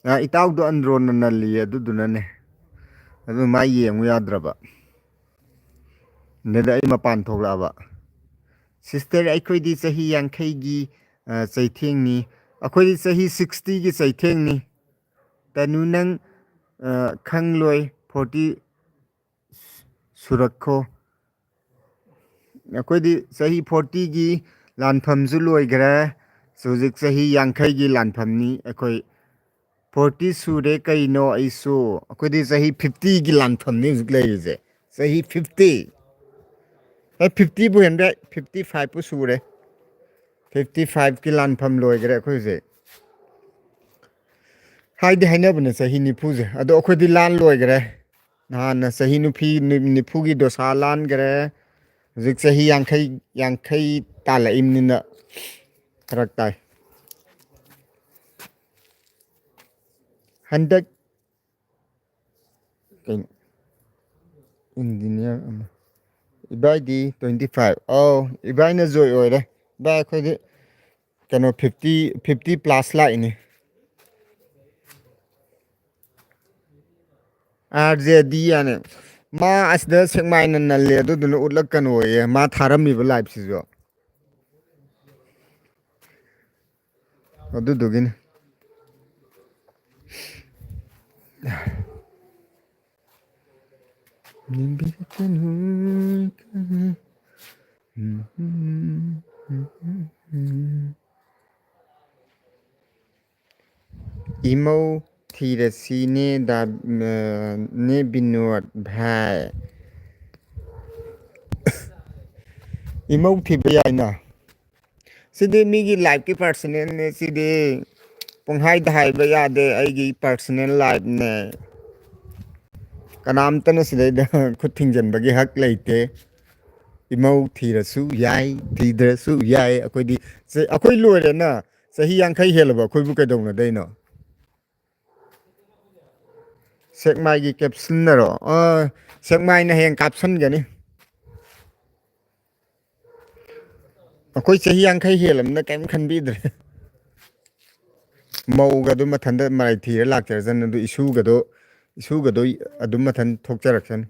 ꯑ, ꯏꯇꯥꯎꯗꯣ ꯑꯟꯗ꯭ꯔꯣꯅ ꯅꯜꯂꯤꯌꯦ, ꯑꯗꯨꯗꯨꯅꯅꯦ꯫ ꯑꯗꯨ ꯃꯥ ꯌꯦꯡꯉꯨ ꯌꯥꯗ꯭ꯔꯕ꯫ ꯑꯗꯨꯗ ꯑꯩ ꯃꯄꯥꯟ ꯊꯣꯛꯂꯛꯑꯕ꯫ "ꯁꯤꯁꯇꯔ, ꯑꯩꯈꯣꯏꯗꯤ ꯆꯍꯤ ꯌꯥꯡꯈꯩꯒꯤ, ꯑ, ꯆꯩꯊꯦꯡꯅꯤ꯫ ꯑꯩꯈꯣꯏꯗꯤ ꯆꯍꯤ ꯁꯤꯛꯁꯇꯤꯒꯤ ꯆꯩꯊꯦꯡꯅꯤ꯫ ꯇꯅꯨ, ꯅꯪ, ꯑ, ꯈꯪꯂꯣꯏ, ꯐꯣꯔꯇꯤ ꯁꯨꯔꯛꯈꯣ"꯫ ꯑꯩꯈꯣꯏꯗꯤ ꯆꯍꯤ ꯐꯣꯔꯇꯤꯒꯤ ꯂꯥꯟꯐꯝꯁꯨ ꯂꯣꯏꯈ꯭ꯔꯦ꯫ ꯍꯧꯖꯤꯛ ꯆꯍꯤ ꯌꯥꯡꯈꯩꯒꯤ ꯂꯥꯟꯐꯝꯅꯤ ꯑꯩꯈꯣꯏ꯫ ꯐꯣꯔꯇꯤ ꯁꯨꯔꯦ ꯀꯩꯅꯣ ꯑꯩꯁꯨ꯫ ꯑꯩꯈꯣꯏꯗꯤ ꯆꯍꯤ ꯐꯤꯐꯇꯤꯒꯤ ꯂꯥꯟꯐꯝꯅꯤ ꯍꯧꯖꯤꯛ ꯂꯩꯔꯤꯁꯦ꯫ ꯆꯍꯤ ꯐꯤꯐꯇꯤ꯫ ꯑꯦ, ꯐꯤꯐꯇꯤꯕꯨ ꯍꯦꯟꯕ ꯌꯥꯏ, ꯐꯤꯐꯇꯤ ꯐꯥꯏꯚꯄꯨ ꯁꯨꯔꯦ꯫ ꯐꯤꯐꯇꯤ ꯐꯥꯏꯚꯀꯤ ꯂꯥꯟꯐꯝ ꯂꯣꯏꯈ꯭ꯔꯦ ꯑꯩꯈꯣꯏ ꯍꯧꯖꯤꯛ꯫ ꯍꯥꯏꯗꯤ ꯍꯥꯏꯅꯕꯅꯦ ꯆꯍꯤ ꯅꯤꯐꯨꯁꯦ, ꯑꯗꯣ ꯑꯩꯈꯣꯏꯗꯤ ꯂꯥꯟ ꯂꯣꯏꯈ꯭ꯔꯦ꯫ ꯅꯍꯥꯟꯅ ꯆꯍꯤ ꯅꯨꯐꯤ-, ꯅꯤ-, ꯅꯤꯐꯨꯒꯤ ꯗꯣꯁꯥ ꯂꯥꯟꯈ꯭ꯔꯦ꯫ ꯍꯧꯖꯤꯛ ꯆꯍꯤ ꯌꯥꯡꯈꯩ, ꯌꯥꯡꯈꯩ ꯇꯥꯜꯂꯛꯏꯕꯅꯤꯅ ꯐꯔꯛ ꯇꯥꯏ꯫ ꯍꯟꯗꯛ ꯀꯩꯅꯣ? ꯏꯟꯖꯤꯅꯤꯌꯥꯔ ꯑꯃ꯫ ꯏꯕꯥꯏꯗꯤ ꯇ꯭ꯋꯦꯟꯇꯤ ꯐꯥꯏꯚ꯫ ꯑꯧ, ꯏꯕꯥꯏꯅ ꯖꯣꯏ ꯑꯣꯏꯔꯦ꯫ ꯏꯕꯥꯏ ꯑꯩꯈꯣꯏꯗꯤ ꯀꯩꯅꯣ, ꯐꯤꯐꯇꯤ, ꯐꯤꯐꯇꯤ ꯄ꯭ꯂꯥꯁ ꯂꯥꯛꯏꯅꯦ꯫ ꯑꯥꯔ ꯖꯦ ꯗꯤ ꯌꯥꯅꯦ꯫ ꯃꯥ ꯑꯁꯤꯗ ꯁꯦꯛꯃꯥꯏꯅ ꯅꯜꯂꯦ, ꯑꯗꯨꯗꯨꯅ ꯎꯠꯂꯛꯀꯅꯣꯌꯦ, ꯃꯥ ꯊꯥꯔꯝꯃꯤꯕ ꯂꯥꯏꯞꯁꯤꯁꯨ꯫ ꯑꯗꯨꯗꯨꯒꯤꯅꯤ꯫ ꯏꯃꯧ ꯊꯤꯔꯁꯤꯅꯦ ꯗꯥ-, ꯅꯦ ꯕꯤꯅꯣꯗ ꯚꯥꯏ꯫ ꯏꯃꯧ ꯊꯤꯕ ꯌꯥꯏꯅ꯫ ꯁꯤꯗꯤ ꯃꯤꯒꯤ ꯂꯥꯏꯐꯀꯤ ꯄꯥꯔꯁꯅꯦꯜꯅꯦ ꯁꯤꯗꯤ꯫ ꯄꯨꯡꯍꯥꯏꯗ ꯍꯥꯏꯕ ꯌꯥꯗꯦ, ꯑꯩꯒꯤ ꯄꯥꯔꯁꯅꯦꯜ ꯂꯥꯏꯐꯅꯦ꯫ ꯀꯅꯥꯝꯇꯅ ꯁꯤꯗꯩꯗ ꯈꯨꯠ ꯊꯤꯡꯖꯤꯟꯕꯒꯤ ꯍꯛ ꯂꯩꯇꯦ꯫ ꯏꯃꯧ ꯊꯤꯔꯁꯨ ꯌꯥꯏ, ꯊꯤꯗ꯭ꯔꯁꯨ ꯌꯥꯏ꯫ ꯑꯩꯈꯣꯏꯗꯤ ꯆ-, ꯑꯩꯈꯣꯏ ꯂꯣꯏꯔꯦꯅ꯫ ꯆꯍꯤ ꯌꯥꯡꯈꯩ ꯍꯦꯜꯂꯕ ꯑꯩꯈꯣꯏꯕꯨ ꯀꯩꯗꯧꯅꯗꯣꯏꯅꯣ? ꯁꯦꯛꯃꯥꯏꯒꯤ ꯀꯦꯞꯁꯨꯟꯅꯔꯣ? ꯑꯥ, ꯁꯦꯛꯃꯥꯏꯅ ꯍꯌꯦꯡ ꯀꯥꯞꯁꯟꯒꯅꯤ꯫ ꯑꯩꯈꯣꯏ ꯆꯍꯤ ꯌꯥꯡꯈꯩ ꯍꯦꯜꯂꯝꯅ ꯀꯔꯤꯝ ꯈꯟꯕꯤꯗ꯭ꯔꯦ꯫ ꯃꯧꯒꯗꯨ ꯃꯊꯟꯇ ꯃꯔꯥꯏ ꯊꯤꯔ ꯂꯥꯛꯆꯔꯖꯅꯤ꯫ ꯑꯗꯨ ꯏꯁꯨꯒꯗꯣ, ꯏꯁꯨꯒꯗꯣ ꯑꯗꯨꯝ ꯃꯊꯟ ꯊꯣꯛꯆꯔꯛꯁꯅꯤ꯫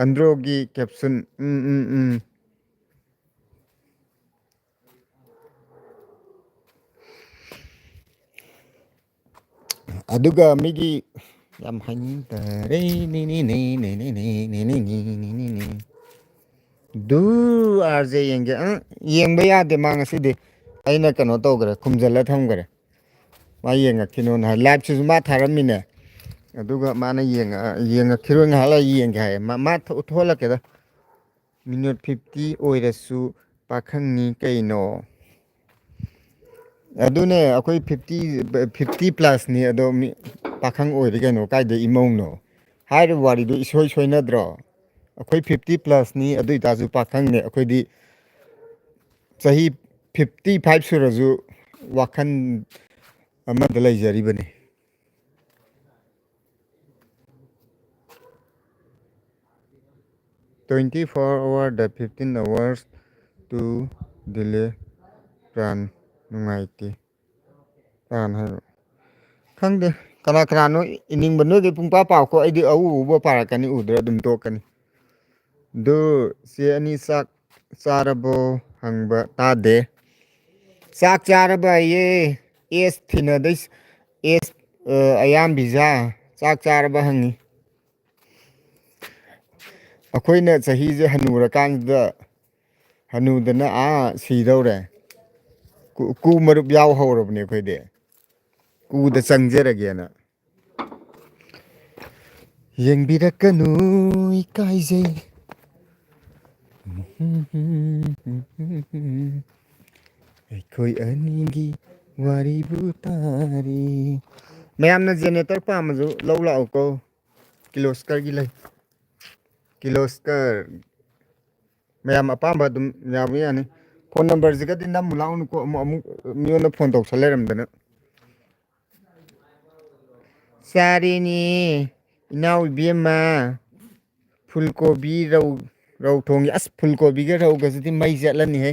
ꯑꯟꯗ꯭ꯔꯣꯒꯤ ꯀꯦꯞꯁꯨꯟ꯫ ꯎꯝ, ꯎꯝ, ꯎꯝ꯫ ꯑꯗꯨꯒ ꯃꯤꯒꯤ ꯌꯥꯝ ꯍꯥꯏꯅꯤꯡꯗꯔꯦ꯫ ꯗꯨ ꯑꯥꯔ ꯖꯦ ꯌꯦꯡꯒꯦ꯫ ꯑꯪ, ꯌꯦꯡꯕ ꯌꯥꯗꯦ ꯃꯥ ꯉꯁꯤꯗꯤ꯫ ꯑꯩꯅ ꯀꯩꯅꯣ ꯇꯧꯈ꯭ꯔꯦ, ꯈꯨꯝꯖꯤꯜꯂ ꯊꯝꯈ꯭ꯔꯦ꯫ ꯃꯥ ꯌꯦꯡꯉꯛꯈꯤꯅꯣꯅ ꯍꯥꯏ꯫ ꯂꯥꯏꯞꯁꯤꯁꯨ ꯃꯥ ꯊꯥꯔꯝꯃꯤꯅꯦ꯫ ꯑꯗꯨꯒ ꯃꯥꯅ ꯌꯦꯡꯉ-, ꯌꯦꯡꯉꯛꯈꯤꯔꯣꯏ, ꯉꯥꯏꯍꯥꯛ ꯂꯩꯔ ꯌꯦꯡꯒꯦ ꯍꯥꯏꯌꯦ꯫ ꯃꯥ, ꯃꯥ ꯊꯣ-, ꯊꯣꯛꯍꯜꯂꯛꯀꯦꯗ꯫ ꯃꯤꯅꯤꯠ ꯐꯤꯐꯇꯤ ꯑꯣꯏꯔꯁꯨ ꯄꯥꯈꯪꯅꯤ ꯀꯩꯅꯣ꯫ ꯑꯗꯨꯅꯦ, ꯑꯩꯈꯣꯏ ꯐꯤꯐꯇꯤ, ꯐꯤꯐꯇꯤ ꯄ꯭ꯂꯁꯅꯤ, ꯑꯗꯣ ꯃꯤ ꯄꯥꯈꯪ ꯑꯣꯏꯔꯦ ꯀꯩꯅꯣ, ꯀꯥꯏꯗ ꯏꯃꯧꯅꯣ? ꯍꯥꯏꯔꯤꯕ ꯋꯥꯔꯤꯗꯨ ꯏꯁꯣꯏ ꯁꯣꯏꯅꯗ꯭ꯔꯣ? ꯑꯩꯈꯣꯏ ꯐꯤꯐꯇꯤ ꯄ꯭ꯂꯁꯅꯤ, ꯑꯗꯨ ꯑꯣꯏꯇꯥꯔꯁꯨ ꯄꯥꯈꯪꯅꯦ꯫ ꯑꯩꯈꯣꯏꯗꯤ ꯆꯍꯤ ꯐꯤꯐꯇꯤ ꯐꯥꯏꯚ ꯁꯨꯔꯁꯨ ꯋꯥꯈꯜ ꯑꯃꯗ ꯂꯩꯖꯔꯤꯕꯅꯤ꯫ Twenty four hour the fifteen hours to delay PRAN ꯅꯨꯡꯉꯥꯏꯇꯦ꯫ ꯄ꯭ꯔꯥꯟ ꯍꯥꯏꯕ ꯈꯪꯗꯦ꯫ ꯀꯅꯥ ꯀꯅꯥꯅꯣ ꯏꯅꯤꯡꯕ? ꯅꯣꯏꯒꯤ ꯄꯨꯡꯄꯥ ꯄꯥꯎꯀꯣ, ꯑꯩꯗꯤ ꯑꯎ ꯑꯎꯕ ꯄꯥꯔꯛꯀꯅꯤ, ꯎꯗ꯭ꯔ ꯑꯗꯨꯝ ꯇꯣꯛꯀꯅꯤ꯫ ꯑꯗꯨ ꯆꯦ ꯑꯅꯤ ꯆꯥꯛ ꯆꯥꯔꯕꯣ ꯍꯪꯕ ꯇꯥꯗꯦ꯫ ꯆꯥꯛ ꯆꯥꯔꯕ ꯑꯌꯦ? ꯑꯦꯁ ꯊꯤꯅꯗꯩ꯫ ꯑꯦꯁ, ꯑ, ꯑꯌꯥꯝꯕꯤꯖꯥ ꯆꯥꯛ ꯆꯥꯔꯕ ꯍꯪꯉꯤ꯫ ꯑꯩꯈꯣꯏꯅ ꯆꯍꯤꯁꯦ ꯍꯟꯅꯨꯔꯀꯥꯟꯁꯤꯗ, ꯍꯟꯅꯨꯗꯅ ꯑꯥ ꯁꯤꯗꯧꯔꯦ꯫ ꯀꯨ-, ꯀꯨ ꯃꯔꯨꯞ ꯌꯥꯎ ꯍꯧꯔꯕꯅꯦ ꯑꯩꯈꯣꯏꯗꯤ꯫ ꯀꯨꯗ ꯆꯪꯖꯔꯒꯦꯅ꯫ ꯌꯦꯡꯕꯤꯔꯛꯀꯅꯨ, ꯏꯀꯥꯏꯖꯩ꯫ ꯑꯩꯈꯣꯏ ꯑꯅꯤꯒꯤ ꯋꯥꯔꯤꯕꯨ ꯇꯥꯔꯤ꯫ ꯃꯌꯥꯝꯅ ꯖꯦꯅꯦꯔꯦꯇꯔ ꯄꯥꯝꯃꯁꯨ ꯂꯧ ꯂꯥꯛꯎꯀꯣ꯫ ꯀꯤꯂꯣꯁꯀꯔꯒꯤ ꯂꯩ꯫ ꯀꯤꯂꯣꯁꯀꯔ꯫ ꯃꯌꯥꯝ ꯑꯄꯥꯝꯕ ꯑꯗꯨꯝ ꯌꯥꯕ ꯌꯥꯅꯤ꯫ ꯐꯣꯟ ꯅꯝꯕꯔꯁꯤꯒꯗꯤ ꯅꯝꯃꯨ ꯂꯥꯛꯎꯅꯨꯀꯣ, ꯑꯃꯨꯛ, ꯑꯃꯨꯛ ꯃꯤꯉꯣꯟꯗ ꯐꯣꯟ ꯇꯧꯁꯜ ꯂꯩꯔꯝꯗꯅ꯫ ꯆꯥꯔꯦꯅꯦ, ꯏꯅꯥꯎ ꯏꯕꯦꯝꯃ꯫ ꯐꯨꯜ ꯀꯣꯕꯤ, ꯔꯧ, ꯔꯧ ꯊꯣꯡꯉꯤ꯫ ꯑꯁ, ꯐꯨꯜ ꯀꯣꯕꯤꯒ ꯔꯧꯒꯁꯤꯗꯤ ꯃꯩ ꯆꯠꯂꯅꯤꯍꯦ꯫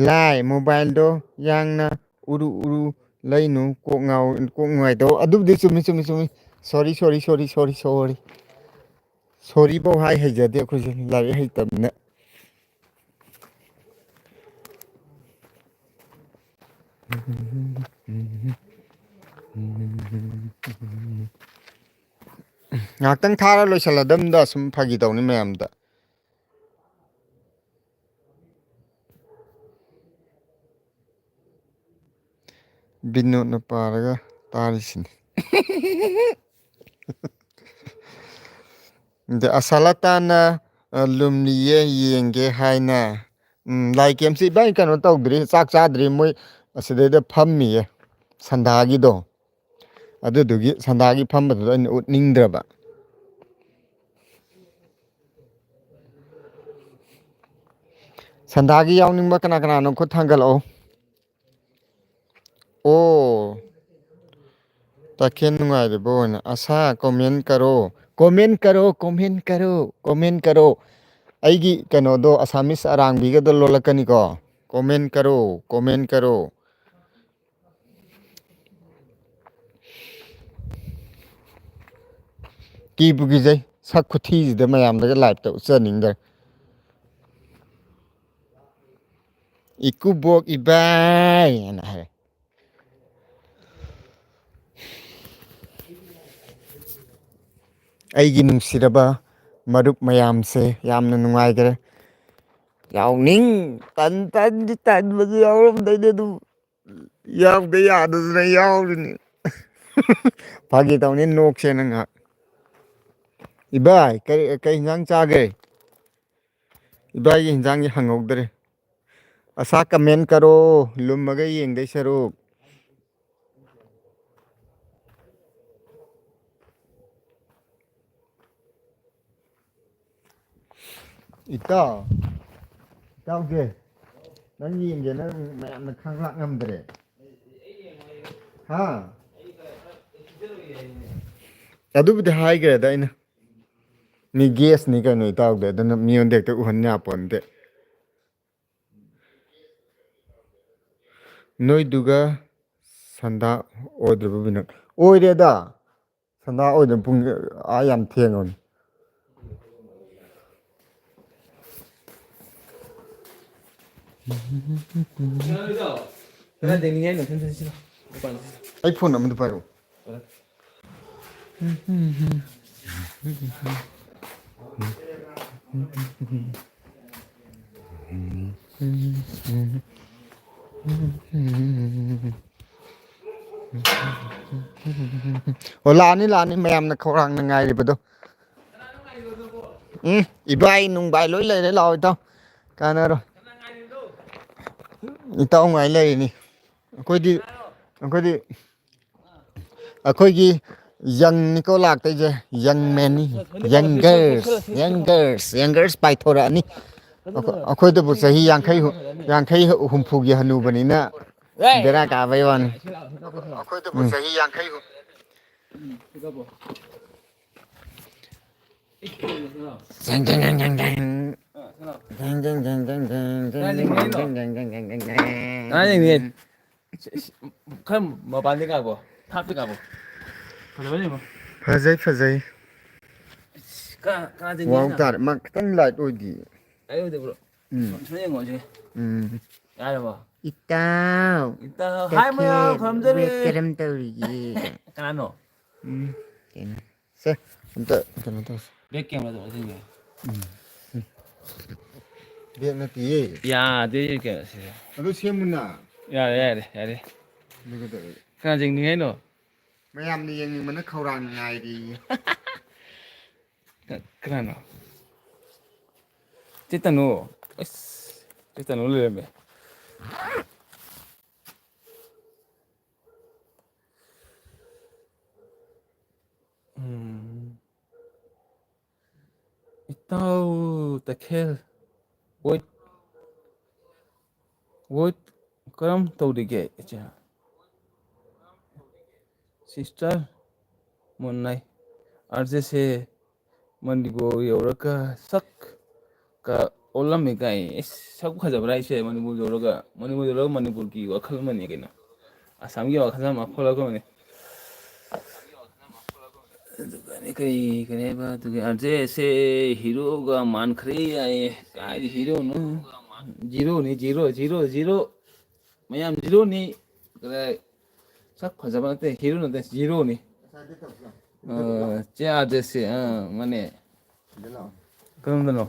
ꯂꯥꯏ, ꯃꯣꯕꯥꯏꯜꯗꯣ ꯌꯥꯡꯅ ꯎꯔꯨ ꯎꯔꯨ ꯂꯩꯅꯨ, ꯀꯣꯛ ꯉꯥꯎ-, ꯀꯣꯛ ꯅꯨꯡꯉꯥꯏꯇꯧ꯫ ꯑꯗꯨꯕꯨꯗꯤ ꯆꯨꯝꯃꯤ, ꯆꯨꯝꯃꯤ, ꯆꯨꯝꯃꯤ꯫ Sorry, sorry, sorry, sorry, sorry꯫ Sorry ꯐꯥꯎ ꯍꯥꯏ ꯍꯩꯖꯗꯦ ꯑꯩꯈꯣꯏꯁꯦ, ꯂꯥꯏꯔꯤꯛ ꯍꯩꯇꯕꯅꯤꯅ꯫ ꯉꯥꯏꯍꯥꯛꯇꯪ ꯊꯥꯔ ꯂꯣꯏꯁꯜꯂꯗꯝꯗ ꯁꯨꯝ ꯐꯥꯒꯤ ꯇꯧꯅꯤ ꯃꯌꯥꯝꯗ꯫ ꯕꯤꯅꯣꯠꯅ ꯄꯥꯔꯒ ꯇꯥꯔꯤꯁꯤꯅꯤ꯫ ꯑꯗ ꯑꯁꯥꯂꯇꯥꯅ, ꯑ, ꯂꯨꯝꯂꯤꯌꯦ ꯌꯦꯡꯒꯦ ꯍꯥꯏꯅ꯫ ꯎꯝ, ꯂꯥꯏ ꯀꯦꯝꯁꯤ ꯏꯕꯥꯅꯤ ꯀꯩꯅꯣ ꯇꯧꯗ꯭ꯔꯤ, ꯆꯥꯛ ꯆꯥꯗ꯭ꯔꯤ, ꯃꯣꯏ ꯑꯁꯤꯗꯩꯗ ꯐꯝꯃꯤꯌꯦ, ꯁꯟꯗꯥꯒꯤꯗꯣ꯫ ꯑꯗꯨꯗꯨꯒꯤ ꯁꯟꯗꯥꯒꯤ ꯐꯝꯕꯗꯨꯗ ꯑꯩꯅ ꯎꯠꯅꯤꯡꯗ꯭ꯔꯕ꯫ ꯁꯟꯗꯥꯒꯤ ꯌꯥꯎꯅꯤꯡꯕ ꯀꯅꯥ ꯀꯅꯥꯅꯣ ꯈꯨꯠ ꯊꯥꯡꯒꯠꯂꯛꯑꯣ꯫ ꯑꯣ, ꯇꯈꯦꯜ ꯅꯨꯡꯉꯥꯏꯔꯤꯕꯣꯅ꯫ ꯑꯁꯥ, comment ꯀꯔꯣ, comment ꯀꯔꯣ, comment ꯀꯔꯣ, comment ꯀꯔꯣ꯫ ꯑꯩꯒꯤ ꯀꯩꯅꯣꯗꯣ, ꯑꯁꯥꯃꯤꯁ ꯑꯔꯥꯡꯕꯤꯒꯗꯣ ꯂꯣꯜꯂꯛꯀꯅꯤꯀꯣ꯫ Comment ꯀꯔꯣ, comment ꯀꯔꯣ꯫ ꯀꯤꯕꯨ ꯀꯤꯖꯩ, ꯁꯛ ꯈꯨꯊꯤꯁꯤꯗ ꯃꯌꯥꯝꯗꯒ live ꯇ ꯎꯠꯆꯅꯤꯡꯗ꯭ꯔꯦ꯫ "ꯏꯀꯨꯕꯣꯛ ꯏꯕꯥꯏ" ꯍꯥꯏꯅ ꯍꯥꯏꯔꯦ꯫ ꯑꯩꯒꯤ ꯅꯨꯡꯁꯤꯔꯕ ꯃꯔꯨꯞ ꯃꯌꯥꯝꯁꯦ, ꯌꯥꯝꯅ ꯅꯨꯡꯉꯥꯏꯈ꯭ꯔꯦ꯫ ꯌꯥꯎꯅꯤꯡ ꯇꯟ ꯇꯟꯗꯤ ꯇꯟꯕꯁꯨ ꯌꯥꯎꯔꯝꯗꯣꯏꯅꯦ, ꯑꯗꯨꯝ ꯌꯥꯎꯗ ꯌꯥꯗꯗꯅ ꯌꯥꯎꯔꯤꯅꯤ꯫ ꯐꯥꯒꯤ ꯇꯧꯅꯤ, ꯅꯣꯛꯁꯦꯅ ꯉꯥꯏꯍꯥꯛ꯫ ꯏꯕꯥꯏ, ꯀꯔꯤ, ꯀꯩ ꯏꯟꯖꯥꯡ ꯆꯥꯒꯦ? ꯏꯕꯥꯏꯒꯤ ꯏꯟꯖꯥꯡꯁꯦ ꯍꯪꯍꯧꯗ꯭ꯔꯦ꯫ ꯑꯁꯥ, comment ꯀꯔꯣ, ꯂꯨꯝꯃꯒ ꯌꯦꯡꯗꯣꯏ ꯁꯔꯨꯛ꯫ ꯏꯇꯥꯎ, ꯏꯇꯥꯎꯁꯦ, ꯅꯪ ꯌꯦꯡꯒꯦ, ꯅꯪ ꯃꯌꯥꯝꯅ ꯈꯥꯡ ꯂꯥꯛ ꯉꯝꯗ꯭ꯔꯦ꯫ ꯍꯥ? ꯑꯗꯨꯕꯨꯗꯤ ꯍꯥꯏꯈ꯭ꯔꯦꯗ ꯑꯩꯅ꯫ ꯃꯤ guest ꯅꯤ ꯀꯩꯅꯣ ꯏꯇꯥꯎꯗꯤ, ꯑꯗꯨꯅ ꯃꯤꯉꯣꯟꯗ ꯍꯦꯛꯇ ꯎꯍꯟ ꯌꯥꯄꯣꯟꯇꯦ꯫ ꯅꯣꯏꯗꯨꯒ ꯁꯟꯗꯥ ꯑꯣꯏꯗ꯭ꯔꯤꯕ ꯕꯤꯅꯣꯗ? ꯑꯣꯏꯔꯦꯗ꯫ ꯁꯟꯗꯥ ꯑꯣꯏꯗ꯭ꯔꯤꯕ ꯄꯨꯡ ꯑꯥ ꯌꯥꯝ ꯊꯦꯡꯉꯕꯅꯤ꯫ ꯀꯗꯥꯏ ꯂꯩꯅꯤꯡꯉꯥꯏ ꯅꯣ? ꯁꯤꯗ, ꯁꯤꯗ, ꯁꯤꯗ꯫ ꯃꯄꯥꯟꯗ ꯁꯤꯗ꯫ ꯑꯩ phone ꯑꯃꯗ ꯄꯥꯏꯔꯛꯑꯣ꯫ ꯑꯣ, ꯂꯥꯛꯑꯅꯤ, ꯂꯥꯛꯑꯅꯤ, ꯃꯌꯥꯝꯅ ꯈꯧꯔꯥꯡꯅ ꯉꯥꯏꯔꯤꯕꯗꯣ꯫ ꯎꯝ, ꯏꯕꯥꯏ ꯅꯨꯡꯕꯥꯏ ꯂꯣꯏ ꯂꯩꯔꯦ, ꯂꯥꯛꯑꯣ ꯏꯇꯥꯎ꯫ ꯀꯥꯟꯅꯔꯣꯏ꯫ ꯏꯇꯥꯎ ꯉꯥꯏ ꯂꯩꯔꯤꯅꯤ꯫ ꯑꯩꯈꯣꯏꯗꯤ, ꯑꯩꯈꯣꯏꯗꯤ, ꯑꯩꯈꯣꯏꯒꯤ ꯌꯪꯅꯤꯀꯣ ꯂꯥꯛꯇꯣꯏꯁꯦ, ꯌꯪ ꯃꯦꯟꯅꯤ, ꯌꯪꯒꯔꯁ, ꯌꯪꯒꯔꯁ, ꯌꯪꯒꯔꯁ ꯄꯥꯏꯊꯣꯔꯛꯑꯅꯤ꯫ ꯑꯩꯈꯣ-, ꯑꯩꯈꯣꯏꯗꯕꯨ ꯆꯍꯤ ꯌꯥꯡꯈꯩ ꯍꯨ-, ꯌꯥꯡꯈꯩ ꯍꯨꯝꯐꯨꯒꯤ ꯍꯅꯨꯕꯅꯤꯅ ꯕꯦꯔꯥ ꯀꯥꯕꯩ ꯋꯥꯅꯤ꯫ ꯑꯩꯈꯣꯏꯗꯕꯨ ꯎꯝ꯫ ꯆꯍꯤ ꯌꯥꯡꯈꯩ ꯍꯨꯝꯐꯨ꯫ ꯖꯦꯡ, ꯖꯦꯡ, ꯖꯦꯡ, ꯖꯦꯡ, ꯖꯦꯡ꯫ ꯖꯦꯡ, ꯖꯦꯡ, ꯖꯦꯡ, ꯖꯦꯡ, ꯖꯦꯡ, ꯖꯦꯡ, ꯖꯦꯡ, ꯖꯦꯡ, ꯖꯦꯡ꯫ ꯀꯅꯥ ꯌꯦꯡꯅꯤꯡꯉꯦ? ꯁꯤ, ꯁꯤ, ꯈꯔ ꯃꯄꯥꯟꯗꯤ ꯀꯥꯕꯣ? ꯊꯥꯞꯇꯤ ꯀꯥꯕꯣ? ꯐꯖꯕ ꯌꯦꯡꯉꯣ꯫ ꯐꯖꯩ, ꯐꯖꯩ꯫ ꯁꯤ, ꯀꯅꯥ, ꯀꯅꯥ ꯌꯦꯡꯅꯤꯡꯉꯦ? ꯋꯥꯎ ꯇꯥꯔꯦ꯫ ꯃꯥ ꯈꯤꯇꯪ ꯂꯥꯏꯠ ꯑꯣꯏꯗꯤ꯫ ꯂꯥꯏꯠ ꯑꯣꯏꯗꯕ꯭ꯔꯣ? ꯎꯝ꯫ ꯁꯨꯝ ꯌꯦꯡꯉꯣ ꯁꯤ꯫ ꯎꯝ꯫ ꯌꯥꯔꯕꯣ? ꯏꯇꯥꯎ꯫ ꯏꯇꯥꯎ꯫ ꯍꯥꯏ ꯃꯌꯥꯝ ꯇꯈꯦꯜ ꯈꯨꯔꯨꯝꯖꯔꯤ꯫ ꯋꯦꯠ ꯀꯔꯝ ꯇꯧꯔꯤꯒꯦ? ꯀꯅꯥꯅꯣ? ꯎꯝ꯫ ꯀꯩꯅꯣ? ꯁꯦ, ꯑꯝꯇ ꯀꯩꯅꯣ ꯇꯧꯁꯤ꯫ ꯕꯦꯛ ꯀꯦꯃꯦꯔꯥꯗꯣ ꯑꯣꯟꯁꯤꯟꯒꯦ꯫ ꯎꯝ, ꯎꯝ꯫ ꯕꯦꯛ ꯅꯠꯇꯤꯌꯦ꯫ ꯌꯥꯗꯦ ꯀꯩꯅꯣ ꯁꯤꯗꯤ꯫ ꯑꯗꯨ ꯁꯦꯝꯃꯨꯅ꯫ ꯌꯥꯔꯦ, ꯌꯥꯔꯦ, ꯌꯥꯔꯦ꯫ ꯑꯗꯨ ꯀꯩꯗꯧꯔꯒꯦ? ꯀꯅꯥ ꯌꯦꯡꯅꯤꯡꯉꯦ ꯍꯥꯏꯅꯣ? ꯃꯌꯥꯝꯅ ꯌꯦꯡꯅꯤꯡꯕꯅ ꯈꯧꯔꯥꯡꯅ ꯉꯥꯏꯔꯤꯌꯦ꯫ ꯀ-, ꯀꯅꯥꯅꯣ? ꯆꯦ ꯇꯅꯨ꯫ ꯑꯁ, ꯆꯦ ꯇꯅꯨ ꯂꯩꯔꯝꯃꯦ꯫ ꯎꯝ꯫ ꯏꯇꯥꯎ ꯇꯈꯦꯜ, ꯋꯦꯠ, ꯋꯦꯠ ꯀꯔꯝ ꯇꯧꯔꯤꯒꯦ, ꯏꯆꯦ? ꯁꯤꯁꯇꯔ ꯃꯣꯟꯅꯥꯏ, ꯑꯥꯔ ꯖꯦꯁꯦ ꯃꯅꯤꯄꯨꯔ ꯌꯧꯔꯒ ꯁꯛ ꯀ ꯑꯣꯜꯂꯝꯃꯦ ꯀꯥꯏ꯫ ꯏꯁ, ꯁꯛ ꯐꯖꯕ꯭ꯔꯥ ꯍꯥꯏꯁꯦ? ꯃꯅꯤꯄꯨꯔ ꯌꯧꯔꯒ, ꯃꯅꯤꯄꯨꯔ ꯌꯧꯔꯒ ꯃꯅꯤꯄꯨꯔꯒꯤ ꯋꯥꯈꯜ ꯑꯃꯅꯤ ꯀꯩꯅꯣ꯫ ꯑꯁꯥꯝꯒꯤ ꯋꯥꯈꯜ ꯑꯃ ꯈꯣꯜꯂꯛꯄꯅꯤ꯫ ꯑꯗꯨꯒꯅꯦ ꯀꯔꯤ, ꯀꯔꯤ ꯍꯥꯏꯕ? ꯑꯗꯨꯒꯤ ꯑꯥꯔ ꯖꯦꯁꯦ ꯍꯤꯔꯣꯒ ꯃꯥꯟꯈ꯭ꯔꯦ ꯍꯥꯏꯌꯦ꯫ ꯀꯥꯏꯗꯤ ꯍꯤꯔꯣꯅꯣ? ꯖꯤꯔꯣꯅꯤ, ꯖꯤꯔꯣ, ꯖꯤꯔꯣ, ꯖꯤꯔꯣ꯫ ꯃꯌꯥꯝ ꯖꯤꯔꯣꯅꯤ꯫ ꯀꯗꯥꯏ? ꯁꯛ ꯐꯖꯕ ꯅꯠꯇꯦ, ꯍꯤꯔꯣ ꯅꯠꯇꯦ, ꯖꯤꯔꯣꯅꯤ꯫ ꯑ, ꯆꯦ ꯑꯥꯔ ꯖꯦꯁꯦ, ꯑ, ꯃꯥꯅꯦ꯫ ꯀꯔꯝꯕꯅꯣ?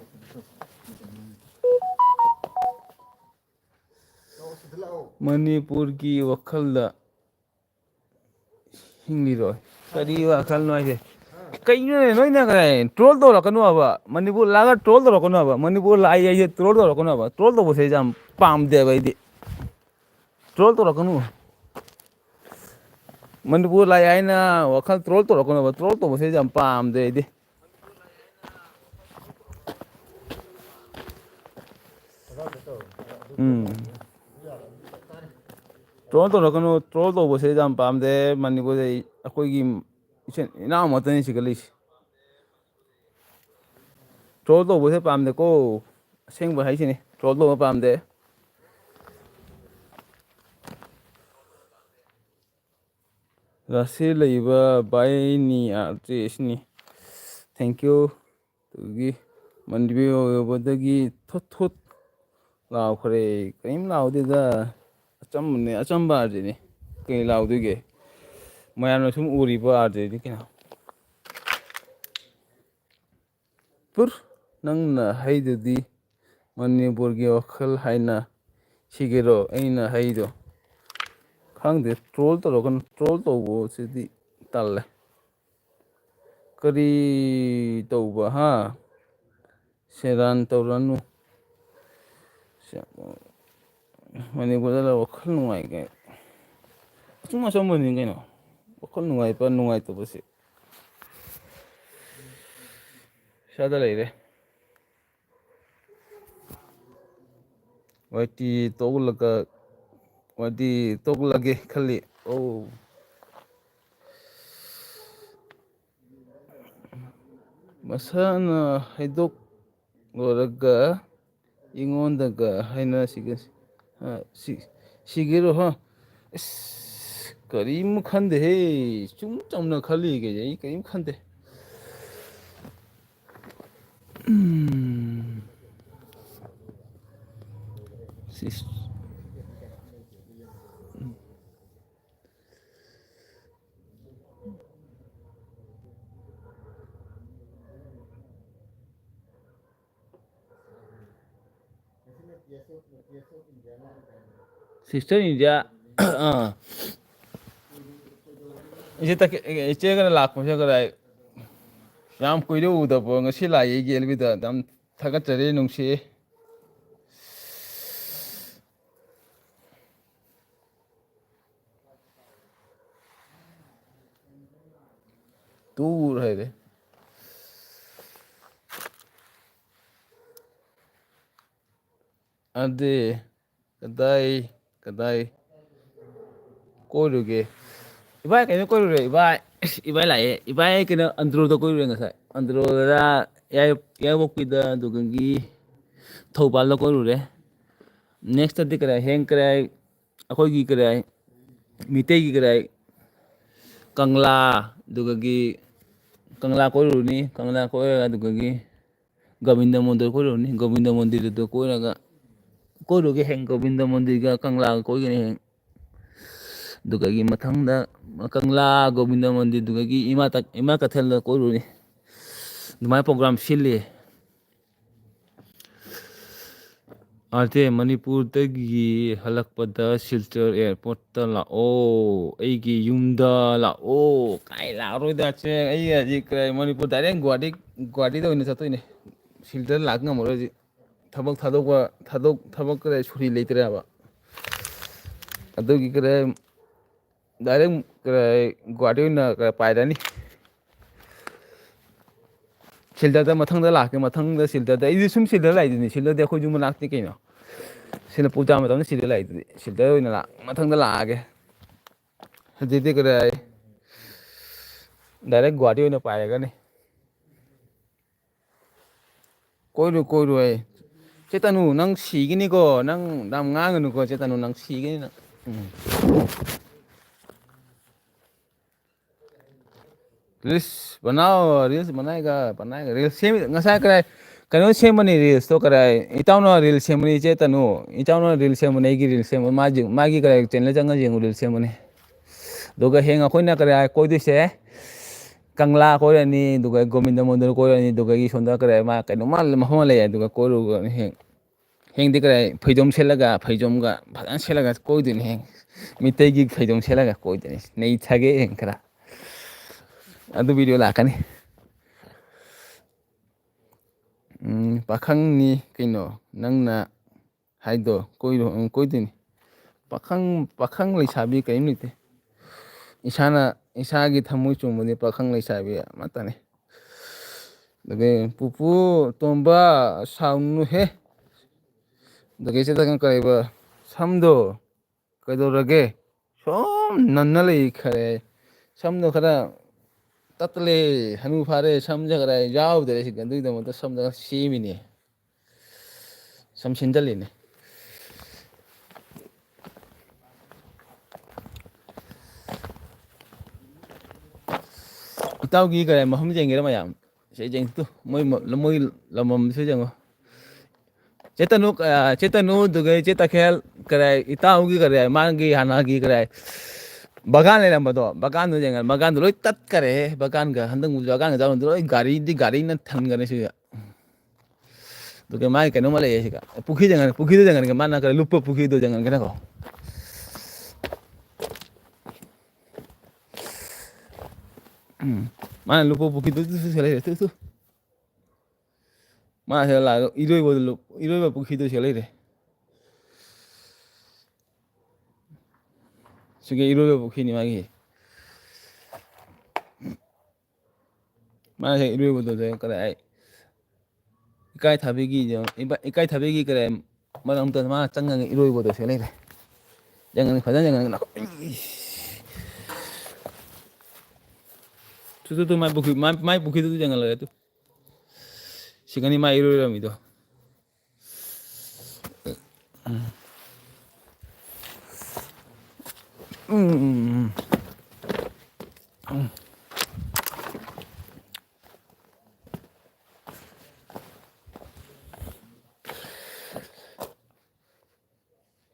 ꯃꯅꯤꯄꯨꯔꯒꯤ ꯋꯥꯈꯜꯗ ꯍꯤꯡꯂꯤꯔꯣꯏ꯫ ꯀꯔꯤ ꯋꯥꯈꯜꯅꯣ ꯍꯥꯏꯁꯦ? ꯀꯩꯅꯣꯅꯦ ꯅꯣꯏꯅ ꯀꯩ ꯇ꯭ꯔꯣꯜ ꯇꯧꯔꯛꯀꯅꯣ ꯍꯥꯏꯕ? ꯃꯅꯤꯄꯨꯔ ꯂꯥꯛꯑꯒ ꯇ꯭ꯔꯣꯜ ꯇꯧꯔꯛꯀꯅꯣ ꯍꯥꯏꯕ? ꯃꯅꯤꯄꯨꯔ ꯂꯥꯛꯑꯦ ꯑꯩꯁꯦ ꯇ꯭ꯔꯣꯜ ꯇꯧꯔꯛꯀꯅꯣ ꯍꯥꯏꯕ? ꯇ꯭ꯔꯣꯜ ꯇꯧꯕꯁꯦ ꯑꯩꯁꯦ ꯌꯥꯝ ꯄꯥꯝꯗꯦꯕ ꯑꯩꯗꯤ꯫ ꯇ꯭ꯔꯣꯜ ꯇꯧꯔꯛꯀꯅꯨ꯫ ꯃꯅꯤꯄꯨꯔ ꯂꯥꯛꯑꯦ ꯍꯥꯏꯅ ꯋꯥꯈꯜ ꯇ꯭ꯔꯣꯜ ꯇꯧꯔꯛꯀꯅꯣꯕ꯫ ꯇ꯭ꯔꯣꯜ ꯇꯧꯕꯁꯦ ꯑꯩꯁꯦ ꯌꯥꯝ ꯄꯥꯝꯗꯦ ꯑꯩꯗꯤ꯫ ꯎꯝ꯫ ꯇ꯭ꯔꯣꯜ ꯇꯧꯔꯛꯀꯅꯨ꯫ ꯇ꯭ꯔꯣꯜ ꯇꯧꯕꯁꯦ ꯌꯥꯝ ꯄꯥꯝꯗꯦ꯫ ꯃꯅꯤꯄꯨꯔꯗ ꯑꯩ, ꯑꯩꯈꯣꯏꯒꯤ ꯏꯆꯤꯟ ꯏꯅꯥꯎ ꯉꯥꯛꯇꯅꯤ ꯁꯤꯒꯠꯂꯤꯁꯦ꯫ ꯇ꯭ꯔꯣꯜ ꯇꯧꯕꯁꯦ ꯄꯥꯝꯗꯦꯀꯣ꯫ ꯑꯁꯦꯡꯕ ꯍꯥꯏꯁꯤꯅꯤ꯫ ꯇ꯭ꯔꯣꯜ ꯇꯧꯕ ꯄꯥꯝꯗꯦ꯫ ꯔꯥꯁꯤ ꯂꯩꯕ ꯚꯥꯏꯅꯤ ꯑꯥꯔꯇꯤꯁꯅꯤ꯫ Thank you꯫ ꯑꯗꯨꯒꯤ ꯃꯟꯗꯤꯔ ꯌꯧꯕꯗꯒꯤ ꯊꯨꯠ ꯊꯨꯠ ꯂꯥꯎꯈ꯭ꯔꯦ꯫ ꯀꯔꯤꯝ ꯂꯥꯎꯗꯦꯗ꯫ ꯑꯆꯝꯕꯅꯦ, ꯑꯆꯝꯕ ꯑꯥꯔꯖꯦꯅꯦ꯫ ꯀꯩ ꯂꯥꯎꯗꯣꯏꯒꯦ? ꯃꯌꯥꯝꯅ ꯁꯨꯝ ꯎꯔꯤꯕ ꯑꯥꯔꯖꯦꯅꯤ ꯀꯩꯅꯣ꯫ ꯄꯨꯔ ꯅꯪꯅ ꯍꯩꯗꯨꯗꯤ ꯃꯅꯤꯄꯨꯔꯒꯤ ꯋꯥꯈꯜ ꯍꯥꯏꯅ ꯁꯤꯒꯤꯔꯣ ꯑꯩꯅ ꯍꯩꯗꯣ? ꯈꯪꯗꯦ, ꯇ꯭ꯔꯣꯜ ꯇꯧꯔꯛꯀꯅꯨ꯫ ꯇ꯭ꯔꯣꯜ ꯇꯧꯕꯁꯤꯗꯤ ꯇꯜꯂꯦ꯫ ꯀꯔꯤ ꯇꯧꯕ, ꯍꯥ? ꯁꯦꯔꯥꯟ ꯇꯧꯔꯅꯨ꯫ ꯁꯦ-, ꯃꯅꯤꯄꯨꯔꯗ ꯋꯥꯈꯜ ꯅꯨꯡꯉꯥꯏ ꯀꯩ-, ꯑꯆꯨꯝ ꯑꯆꯨꯝꯕꯅꯤ ꯀꯩꯅꯣ꯫ ꯋꯥꯈꯜ ꯅꯨꯡꯉꯥꯏꯕ ꯅꯨꯡꯉꯥꯏꯇꯕꯁꯤ ꯏꯁꯥꯗ ꯂꯩꯔꯦ꯫ ꯋꯥꯏꯇꯤ ꯇꯣꯛꯂꯒ, ꯋꯥꯏꯇꯤ ꯇꯣꯛꯂꯒꯦ ꯈꯜꯂꯤ꯫ ꯑꯧ꯫ ꯃꯁꯥꯅ ꯍꯥꯏꯗꯣꯛꯂꯨꯔꯒ ꯑꯩꯉꯣꯟꯗꯒ ꯍꯥꯏꯅꯁꯤꯒ-, ꯑ, ꯁꯤ-, ꯁꯤꯒꯤꯔꯣ, ꯍꯥ? ꯑꯁ, ꯀꯔꯤꯝ ꯈꯟꯗꯦꯍꯦ꯫ ꯆꯨꯝ ꯆꯝꯅ ꯈꯜꯂꯤ ꯀꯩꯅꯣ, ꯑꯩ ꯀꯔꯤꯝ ꯈꯟꯗꯦ꯫ ꯎꯝ꯫ ꯁꯤꯁ-, Sister India, ꯑꯥ꯫ ꯏꯆꯦ ꯇꯈꯦ-, ꯏꯆꯦꯒꯅ ꯂꯥꯛꯄꯁꯦ ꯀꯗꯥꯏ? ꯌꯥꯝ ꯀꯨꯏꯔꯦ ꯎꯗꯕ꯫ ꯉꯁꯤ ꯂꯥꯛꯑꯦ ꯑꯩꯒꯤ ꯑꯦꯜꯕꯤꯗ꯫ ꯌꯥꯝ ꯊꯥꯒꯠꯆꯔꯤ, ꯅꯨꯡꯁꯤꯌꯦ꯫ ꯇꯨꯔ ꯍꯥꯏꯔꯦ꯫ ꯑꯗꯨꯗꯤ ꯀꯗꯥꯏ, ꯀꯗꯥꯏ ꯀꯣꯏꯔꯨꯒꯦ? ꯏꯕꯥꯏ ꯀꯩꯅꯣ ꯀꯣꯏꯔꯨꯔꯦ, ꯏꯕꯥꯏ꯫ ꯏꯕꯥꯏ ꯂꯥꯛꯑꯦ꯫ ꯏꯕꯥꯏ ꯀꯩꯅꯣ ꯑꯟꯗ꯭ꯔꯣꯗ ꯀꯣꯏꯔꯨꯔꯦ ꯉꯁꯥꯏ꯫ ꯑꯟꯗ꯭ꯔꯣꯗ ꯌꯥꯏ-, ꯌꯥꯏꯔꯤꯄꯣꯛꯄꯤꯗ, ꯑꯗꯨꯗꯒꯤ ꯊꯧꯕꯥꯜꯗ ꯀꯣꯏꯔꯨꯔꯦ꯫ Next ꯇꯗꯤ ꯀꯗꯥꯏ? ꯍꯌꯦꯡ ꯀꯗꯥꯏ? ꯑꯩꯈꯣꯏꯒꯤ ꯀꯗꯥꯏ? ꯃꯤꯇꯩꯒꯤ ꯀꯗꯥꯏ? ꯀꯪꯂꯥ, ꯑꯗꯨꯗꯒꯤ ꯀꯪꯂꯥ ꯀꯣꯏꯔꯨꯔꯅꯤ꯫ ꯀꯪꯂꯥ ꯀꯣꯏꯔꯒ ꯑꯗꯨꯗꯒꯤ ꯒꯣꯕꯤꯟꯗ ꯃꯟꯗꯤꯔ ꯀꯣꯏꯔꯨꯔꯅꯤ꯫ ꯒꯣꯕꯤꯟꯗ ꯃꯟꯗꯤꯔꯗꯨ ꯀꯣꯏꯔꯒ, ꯀꯣꯏꯔꯨꯒꯦ ꯍꯌꯦꯡ ꯒꯣꯕꯤꯟꯗ ꯃꯟꯗꯤꯔꯒ ꯀꯪꯂꯥꯒ ꯀꯣꯏꯒꯅꯤ ꯍꯌꯦꯡ꯫ ꯑꯗꯨꯗꯒꯤ ꯃꯊꯪꯗ ꯀꯪꯂꯥ, ꯒꯣꯕꯤꯟꯗ ꯃꯟꯗꯤꯔꯗꯨꯗꯒꯤ ꯏꯃꯥ ꯇ-, ꯏꯃꯥ ꯀꯩꯊꯦꯜꯗ ꯀꯣꯏꯔꯨꯅꯤ꯫ ꯑꯗꯨꯃꯥꯏꯅ program ꯁꯤꯜꯂꯤ꯫ ꯑꯥꯔꯇꯦ, ꯃꯅꯤꯄꯨꯔꯗꯒꯤ ꯍꯜꯂꯛꯄꯗ ꯁꯤꯜꯆꯔ airport ꯇ ꯂꯥꯛꯑꯣ, ꯑꯩꯒꯤ ꯌꯨꯝꯗ ꯂꯥꯛꯑꯣ꯫ ꯀꯥꯏ ꯂꯥꯛꯑꯔꯣꯏꯗ, ꯆꯦ? ꯑꯩ ꯍꯧꯖꯤꯛ ꯀꯔꯤ, ꯃꯅꯤꯄꯨꯔ direct ꯒꯨꯍꯥꯇꯤ, ꯒꯨꯍꯥꯇꯤꯗ ꯑꯣꯏꯅ ꯆꯠꯇꯣꯏꯅꯦ꯫ ꯁꯤꯜꯆꯔ ꯂꯥꯛ ꯉꯝꯃꯔꯣꯏ ꯍꯧꯖꯤꯛ꯫ ꯊꯕꯛ ꯊꯥꯗꯣꯛꯄ, ꯊꯥꯗꯣꯛ-, ꯊꯕꯛ ꯀꯔꯤ ꯁꯨꯇꯤ ꯂꯩꯇ꯭ꯔꯦꯕ꯫ ꯑꯗꯨꯒꯤ ꯀꯔꯤ, direct ꯀꯔꯤ, ꯒꯨꯍꯥꯇꯤ ꯑꯣꯏꯅ ꯀꯔꯤ ꯄꯥꯏꯔꯅꯤ꯫ ꯁꯤꯜꯆꯔꯗ ꯃꯊꯪꯗ ꯂꯥꯛꯀꯦ, ꯃꯊꯪꯗ ꯁꯤꯜꯆꯔꯗ꯫ ꯑꯩꯗꯤ ꯁꯨꯝ ꯁꯤꯜꯆꯔ ꯂꯥꯛꯏꯗꯨꯅꯤ, ꯁꯤꯜꯆꯔꯗꯤ ꯑꯩꯈꯣꯏ ꯌꯨꯝ ꯃꯅꯥꯛꯇꯤ ꯀꯩꯅꯣ꯫ ꯁꯤꯅ ꯄꯨꯖꯥ ꯃꯇꯝꯗ ꯁꯤꯜꯆꯔ ꯂꯥꯛꯏꯗꯨꯗꯤ꯫ ꯁꯤꯜꯆꯔ ꯑꯣꯏꯅ ꯂꯥꯛ-, ꯃꯊꯪꯗ ꯂꯥꯛꯑꯒꯦ꯫ ꯍꯧꯖꯤꯛꯇꯤ ꯀꯗꯥꯏ? Direct ꯒꯨꯍꯥꯇꯤ ꯑꯣꯏꯅ ꯄꯥꯏꯔꯒꯅꯤ꯫ ꯀꯣꯏꯔꯨ, ꯀꯣꯏꯔꯨ ꯑꯩ꯫ ꯆꯦ ꯇꯅꯨ, ꯅꯪ ꯁꯤꯒꯅꯤꯀꯣ꯫ ꯅꯪ ꯌꯥꯝ ꯉꯥꯡꯒꯅꯨꯀꯣ, ꯆꯦ ꯇꯅꯨ, ꯅꯪ ꯁꯤꯒꯅꯤ ꯅꯪ꯫ ꯎꯝ꯫ Reels ꯕꯅꯥꯎ, reels ꯕꯅꯥꯏꯒ, ꯕꯅꯥꯏꯒ꯫ Reels ꯁꯦꯝꯃꯤ, ꯉꯁꯥꯏ ꯀꯗꯥꯏ, ꯀꯩꯅꯣ ꯁꯦꯝꯕꯅꯤ, reels ꯇꯣ ꯀꯗꯥꯏ? ꯏꯇꯥꯎꯅ reels ꯁꯦꯝꯕꯅꯤ, ꯏꯆꯦ ꯇꯅꯨ꯫ ꯏꯇꯥꯎꯅ reels ꯁꯦꯝꯕꯅꯤ, ꯑꯩꯒꯤ reels ꯁꯦꯝꯕ꯫ ꯃꯥ ꯌꯦꯡ-, ꯃꯥꯒꯤ ꯀꯗꯥꯏ channel ꯆꯪꯉ ꯌꯦꯡꯉꯨ, reels ꯁꯦꯝꯕꯅꯤ꯫ ꯑꯗꯨꯒ ꯍꯌꯦꯡ ꯑꯩꯈꯣꯏꯅ ꯀꯗꯥꯏ ꯀꯣꯏꯗꯣꯏꯁꯦ? ꯀꯪꯂꯥ ꯀꯣꯏꯔꯅꯤ, ꯑꯗꯨꯒ ꯒꯣꯕꯤꯟꯗ ꯃꯟꯗꯤꯔ ꯀꯣꯏꯔꯅꯤ, ꯑꯗꯨꯗꯒꯤ ꯁꯣꯝꯗ ꯀꯗꯥꯏ ꯃꯥ ꯀꯩꯅꯣ ꯃꯥ ꯃꯐꯝ ꯑꯃ ꯂꯩ, ꯑꯗꯨꯒ ꯀꯣꯏꯔꯨꯒꯅꯤ ꯍꯌꯦꯡ꯫ ꯍꯌꯦꯡꯗꯤ ꯀꯗꯥꯏ ꯐꯩꯖꯣꯝ ꯁꯦꯠꯂꯒ, ꯐꯩꯖꯣꯝꯒ ꯐꯖꯅ ꯁꯦꯠꯂꯒ ꯀꯣꯏꯗꯣꯏꯅꯤ ꯍꯌꯦꯡ꯫ ꯃꯤꯇꯩꯒꯤ ꯐꯩꯖꯣꯝ ꯁꯦꯠꯂꯒ ꯀꯣꯏꯗꯣꯏꯅꯤ꯫ ꯅꯩꯊꯒꯦ ꯍꯌꯦꯡ ꯈꯔ꯫ ꯑꯗꯨ ꯚꯤꯗꯤꯑꯣ ꯂꯥꯛꯀꯅꯤ꯫ ꯎꯝ, ꯄꯥꯈꯪꯅꯤ ꯀꯩꯅꯣ ꯅꯪꯅ ꯍꯥꯏꯗꯣ, ꯀꯣꯏꯔꯣ, ꯎꯝ, ꯀꯣꯏꯗꯣꯏꯅꯤ꯫ ꯄꯥꯈꯪ, ꯄꯥꯈꯪ ꯂꯩꯁꯥꯕꯤ ꯀꯔꯤꯝ ꯂꯩꯇꯦ꯫ ꯏꯁꯥꯅ, ꯏꯁꯥꯒꯤ ꯊꯃꯣꯏ ꯆꯨꯝꯕꯗꯤ ꯄꯥꯈꯪ ꯂꯩꯁꯥꯕꯤ ꯑꯃꯠꯇꯅꯤ꯫ ꯑꯗꯒꯤ ꯄꯨꯄꯨ ꯇꯣꯝꯕ, ꯁꯥꯎꯅꯨꯍꯦ꯫ ꯑꯗꯒꯤ ꯁꯤꯗ ꯀꯩꯕ, ꯁꯝꯗꯣ ꯀꯩꯗꯧꯔꯒꯦ? ꯁꯨꯝ ꯅꯟꯅ ꯂꯩ ꯈꯔꯦ꯫ ꯁꯝꯗꯣ ꯈꯔ ꯇꯠꯂꯦ, ꯍꯅꯨ ꯐꯥꯔꯦ, ꯁꯝꯁꯦ ꯈꯔ ꯌꯥꯎꯗ꯭ꯔꯦ꯫ ꯁꯤ ꯑꯗꯨꯒꯤꯗꯃꯛꯇ ꯁꯝꯗꯣ ꯈꯔ ꯁꯦꯝꯃꯤꯅꯦ, ꯁꯝ ꯁꯦꯝꯖꯜꯂꯤꯅꯦ꯫ ꯏꯇꯥꯎꯒꯤ ꯀꯔꯤ ꯃꯐꯝ ꯌꯦꯡꯒꯦꯔꯥ ꯃꯌꯥꯝ? ꯁꯤ ꯌꯦꯡꯉꯨ ꯇꯨ, ꯃꯣꯏ ꯃ-, ꯃꯣꯏ ꯂꯝꯕꯝꯁꯨ ꯌꯦꯡꯉꯣ꯫ ꯆꯦ ꯇꯅꯨ, ꯑ, ꯆꯦ ꯇꯅꯨ, ꯑꯗꯨꯒ ꯆꯦ ꯇꯈꯦꯜ, ꯀꯔꯥꯏ, ꯏꯇꯥꯎꯒꯤ ꯀꯔꯥꯏ, ꯃꯥꯒꯤ ꯍꯥꯟꯅꯒꯤ ꯀꯔꯥꯏ, ꯕꯒꯥꯟ ꯂꯩꯔꯝꯕꯗꯣ, ꯕꯒꯥꯟꯗꯣ ꯌꯦꯡꯉ-, ꯕꯒꯥꯟꯗꯣ ꯂꯣꯏ ꯇꯠꯈꯔꯦ꯫ ꯕꯒꯥꯟꯒ ꯍꯟꯗꯛ ꯕꯒꯥꯟꯒ ꯆꯥꯎꯅꯗꯣ ꯂꯣꯏ ꯒꯥꯔꯤꯗꯤ ꯒꯥꯔꯤꯅ ꯊꯟꯈꯔꯦ ꯁꯤꯒ꯫ ꯑꯗꯨꯒ ꯃꯥꯒꯤ ꯀꯩꯅꯣꯝꯃ ꯂꯩꯌꯦ ꯁꯤꯒ, ꯄꯨꯈ꯭ꯔꯤ ꯌꯦꯡꯉ-, ꯄꯨꯈ꯭ꯔꯤꯗꯣ ꯌꯦꯡꯉꯒꯦ, ꯃꯥꯅ ꯀꯔꯥꯏ ꯂꯨꯞꯄ ꯄꯨꯈ꯭ꯔꯤꯗꯣ ꯌꯦꯡꯉꯒꯦꯅꯀꯣ꯫ ꯎꯝ꯫ ꯃꯥꯅ ꯂꯨꯞꯄ ꯄꯨꯈ꯭ꯔꯤꯗꯨ ꯇꯨ, ꯇꯨ, ꯁꯤ ꯂꯩꯔꯦ, ꯇꯨ, ꯇꯨ꯫ ꯃꯥ ꯁꯤꯗ ꯂꯥꯛꯑꯒ ꯏꯔꯣꯏꯕꯗ ꯂꯨꯞ-, ꯏꯔꯣꯏꯕ ꯄꯨꯈ꯭ꯔꯤꯗꯨ ꯁꯤꯗ ꯂꯩꯔꯦ꯫ ꯁꯤꯒ ꯏꯔꯣꯏꯕ ꯄꯨꯈ꯭ꯔꯤꯅꯤ ꯃꯥꯒꯤ꯫ ꯃꯥ ꯁꯤꯗ ꯏꯔꯣꯏꯕꯗꯨꯗ ꯀꯗꯥꯏ ꯏꯀꯥꯏ ꯊꯥꯕꯤꯒꯤ, ꯏꯕ-, ꯏꯀꯥꯏ ꯊꯥꯕꯤꯒꯤ ꯀꯔꯤ ꯃꯔꯛꯇ ꯃꯥ ꯆꯪꯉꯒ ꯏꯔꯣꯏꯕꯗꯣ ꯁꯤ ꯂꯩꯔꯦ꯫ ꯌꯦꯡꯉꯅꯤ, ꯐꯖꯅ ꯌꯦꯡꯉꯅꯤ꯫ ꯇꯨ, ꯇꯨ, ꯇꯨ, ꯃꯥꯏ ꯄꯨꯈ꯭ꯔꯤ, ꯃꯥꯏ, ꯃꯥꯏ ꯄꯨꯈ꯭ꯔꯤꯗꯨ ꯌꯦꯡꯍꯜꯂꯒꯦ ꯇꯨ꯫ ꯁꯤꯒꯅꯤ ꯃꯥ ꯏꯔꯣꯏꯔꯝꯃꯤꯗꯣ꯫ ꯎꯝ, ꯎꯝ, ꯎꯝ, ꯎꯝ꯫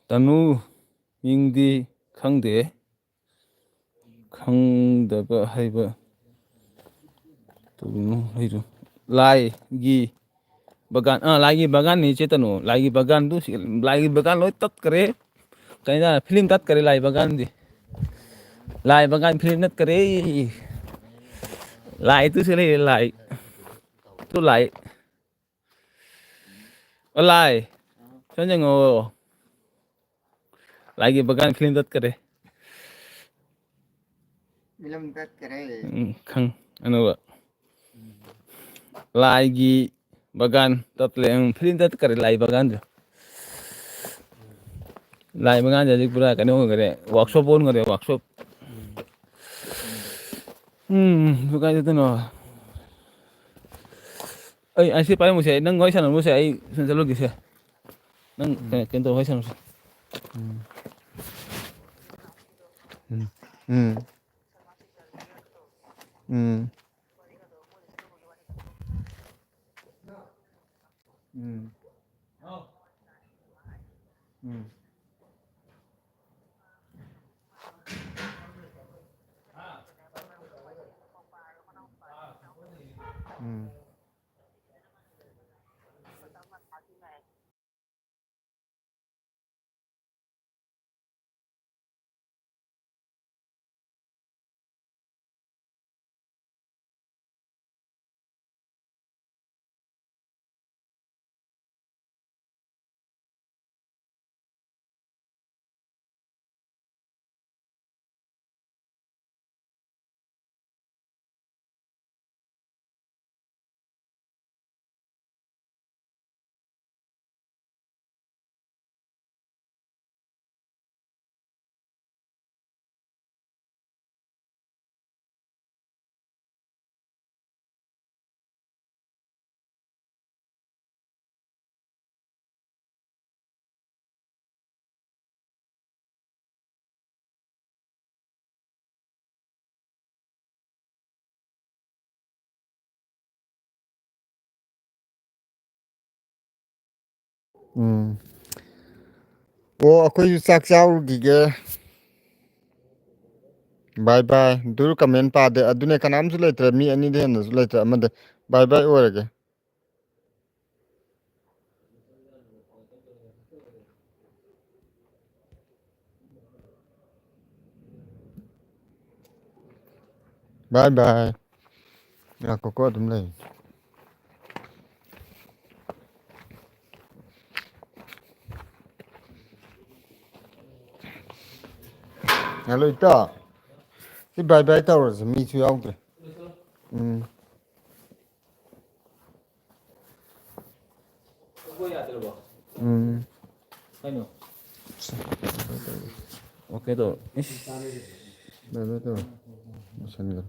ꯇꯅꯨ ꯃꯤꯡꯗꯤ ꯈꯪꯗꯦ꯫ ꯈꯪꯗꯕ ꯍꯩꯕ ꯇꯧꯔꯨꯅꯨ, ꯍꯩꯔꯨ꯫ ꯂꯥꯏꯒꯤ ꯕꯒꯥꯟ, ꯑꯥ, ꯂꯥꯏꯒꯤ ꯕꯒꯥꯟꯅꯤ ꯏꯆꯦ ꯇꯅꯨ꯫ ꯂꯥꯏꯒꯤ ꯕꯒꯥꯟꯗꯨ ꯁꯤ-, ꯂꯥꯏꯒꯤ ꯕꯒꯥꯟ ꯂꯣꯏ ꯇꯠꯈꯔꯦ꯫ ꯀꯩꯅꯣ, ꯐꯤꯂꯝ ꯇꯠꯈꯔꯦ ꯂꯥꯏ ꯕꯒꯥꯟꯗꯤ꯫ ꯂꯥꯏ ꯕꯒꯥꯟ ꯐꯤꯂꯝ ꯅꯠꯇꯔꯦ꯫ ꯂꯥꯏ ꯇꯨ ꯁꯤ ꯂꯩꯔꯦ, ꯂꯥꯏ꯫ ꯇꯨ ꯂꯥꯏ꯫ ꯑꯣ, ꯂꯥꯏ꯫ ꯁꯣꯝ ꯌꯦꯡꯉꯣ꯫ ꯂꯥꯏꯒꯤ ꯕꯒꯥꯟ ꯐꯤꯂꯝ ꯇꯠꯈꯔꯦ꯫ ꯐꯤꯂꯝ ꯇꯠꯈꯔꯦ꯫ ꯎꯝ, ꯈꯪ-, ꯑꯅꯧꯕ꯫ ꯎꯝ꯫ ꯂꯥꯏꯒꯤ ꯕꯒꯥꯟ ꯇꯠꯂꯦ꯫ ꯎꯝ, ꯐꯤꯂꯝ ꯇꯠꯈꯔꯦ ꯂꯥꯏ ꯕꯒꯥꯟꯁꯦ꯫ ꯂꯥꯏ ꯕꯒꯥꯟꯁꯦ ꯍꯧꯖꯤꯛ ꯄꯨꯔꯥ ꯀꯩꯅꯣ ꯑꯣꯏꯈꯔꯦ, ꯋꯥꯛꯁꯣꯞ ꯑꯣꯟꯈꯔꯦ, ꯋꯥꯛꯁꯣꯞ꯫ ꯎꯝ꯫ ꯎꯝ, ꯑꯗꯨ ꯀꯥꯏ ꯆꯠꯇꯣꯏꯅꯣ? ꯑꯩ, ꯑꯩ ꯁꯤ ꯄꯥꯏꯔꯝꯃꯨꯁꯦ, ꯑꯩ ꯅꯪ ꯋꯥꯔꯤ ꯁꯥꯟꯅꯔꯝꯃꯨꯁꯦ, ꯑꯩ ꯁꯣꯝꯗ ꯆꯠꯂꯨꯈꯤꯁꯦ꯫ ꯅꯪ ꯎꯝ꯫ ꯀꯩꯅꯣ, ꯀꯩꯅꯣ ꯇꯧꯔ ꯋꯥꯔꯤ ꯁꯥꯟꯅꯔꯝꯃꯨꯁꯦ꯫ ꯎꯝ꯫ ꯎꯝ꯫ ꯎꯝ꯫ ꯎꯝ꯫ ꯎꯝ꯫ ꯎꯝ꯫ ꯎꯝ꯫ ꯎꯝ꯫ ꯑꯣ, ꯑꯩꯈꯣꯏꯁꯨ ꯆꯥꯛ ꯆꯥꯔꯨꯈꯤꯒꯦ꯫ Bye bye꯫ ꯗꯨꯔ comment ꯄꯥꯗꯦ꯫ ꯑꯗꯨꯅꯦ, ꯀꯅꯥꯝꯁꯨ ꯂꯩꯇ꯭ꯔꯦ꯫ ꯃꯤ ꯑꯅꯤꯗꯤ ꯍꯦꯟꯅꯁꯨ ꯂꯩꯇ꯭ꯔꯦ꯫ ꯑꯃꯗ bye bye ꯑꯣꯏꯔꯒꯦ꯫ Bye bye꯫ ꯉꯥꯏꯈꯣꯀꯣ, ꯑꯗꯨꯝ ꯂꯩ꯫ ꯍꯜꯂꯣ, ꯏꯇꯥꯎ꯫ ꯁꯤ ꯕꯥꯏ ꯕꯥꯏ ꯇꯧꯔꯁꯦ, ꯃꯤꯁꯨ ꯌꯥꯎꯗ꯭ꯔꯦ꯫ ꯎꯝ꯫ ꯎꯝ꯫ ꯀꯩꯅꯣ? ꯑꯣꯀꯦ ꯇꯧꯔꯣ꯫ ꯏꯁ꯫ ꯕꯥꯏ ꯕꯥꯏ ꯇꯧꯔꯣ꯫ ꯂꯣꯏꯁꯟꯈ꯭ꯔꯣ꯫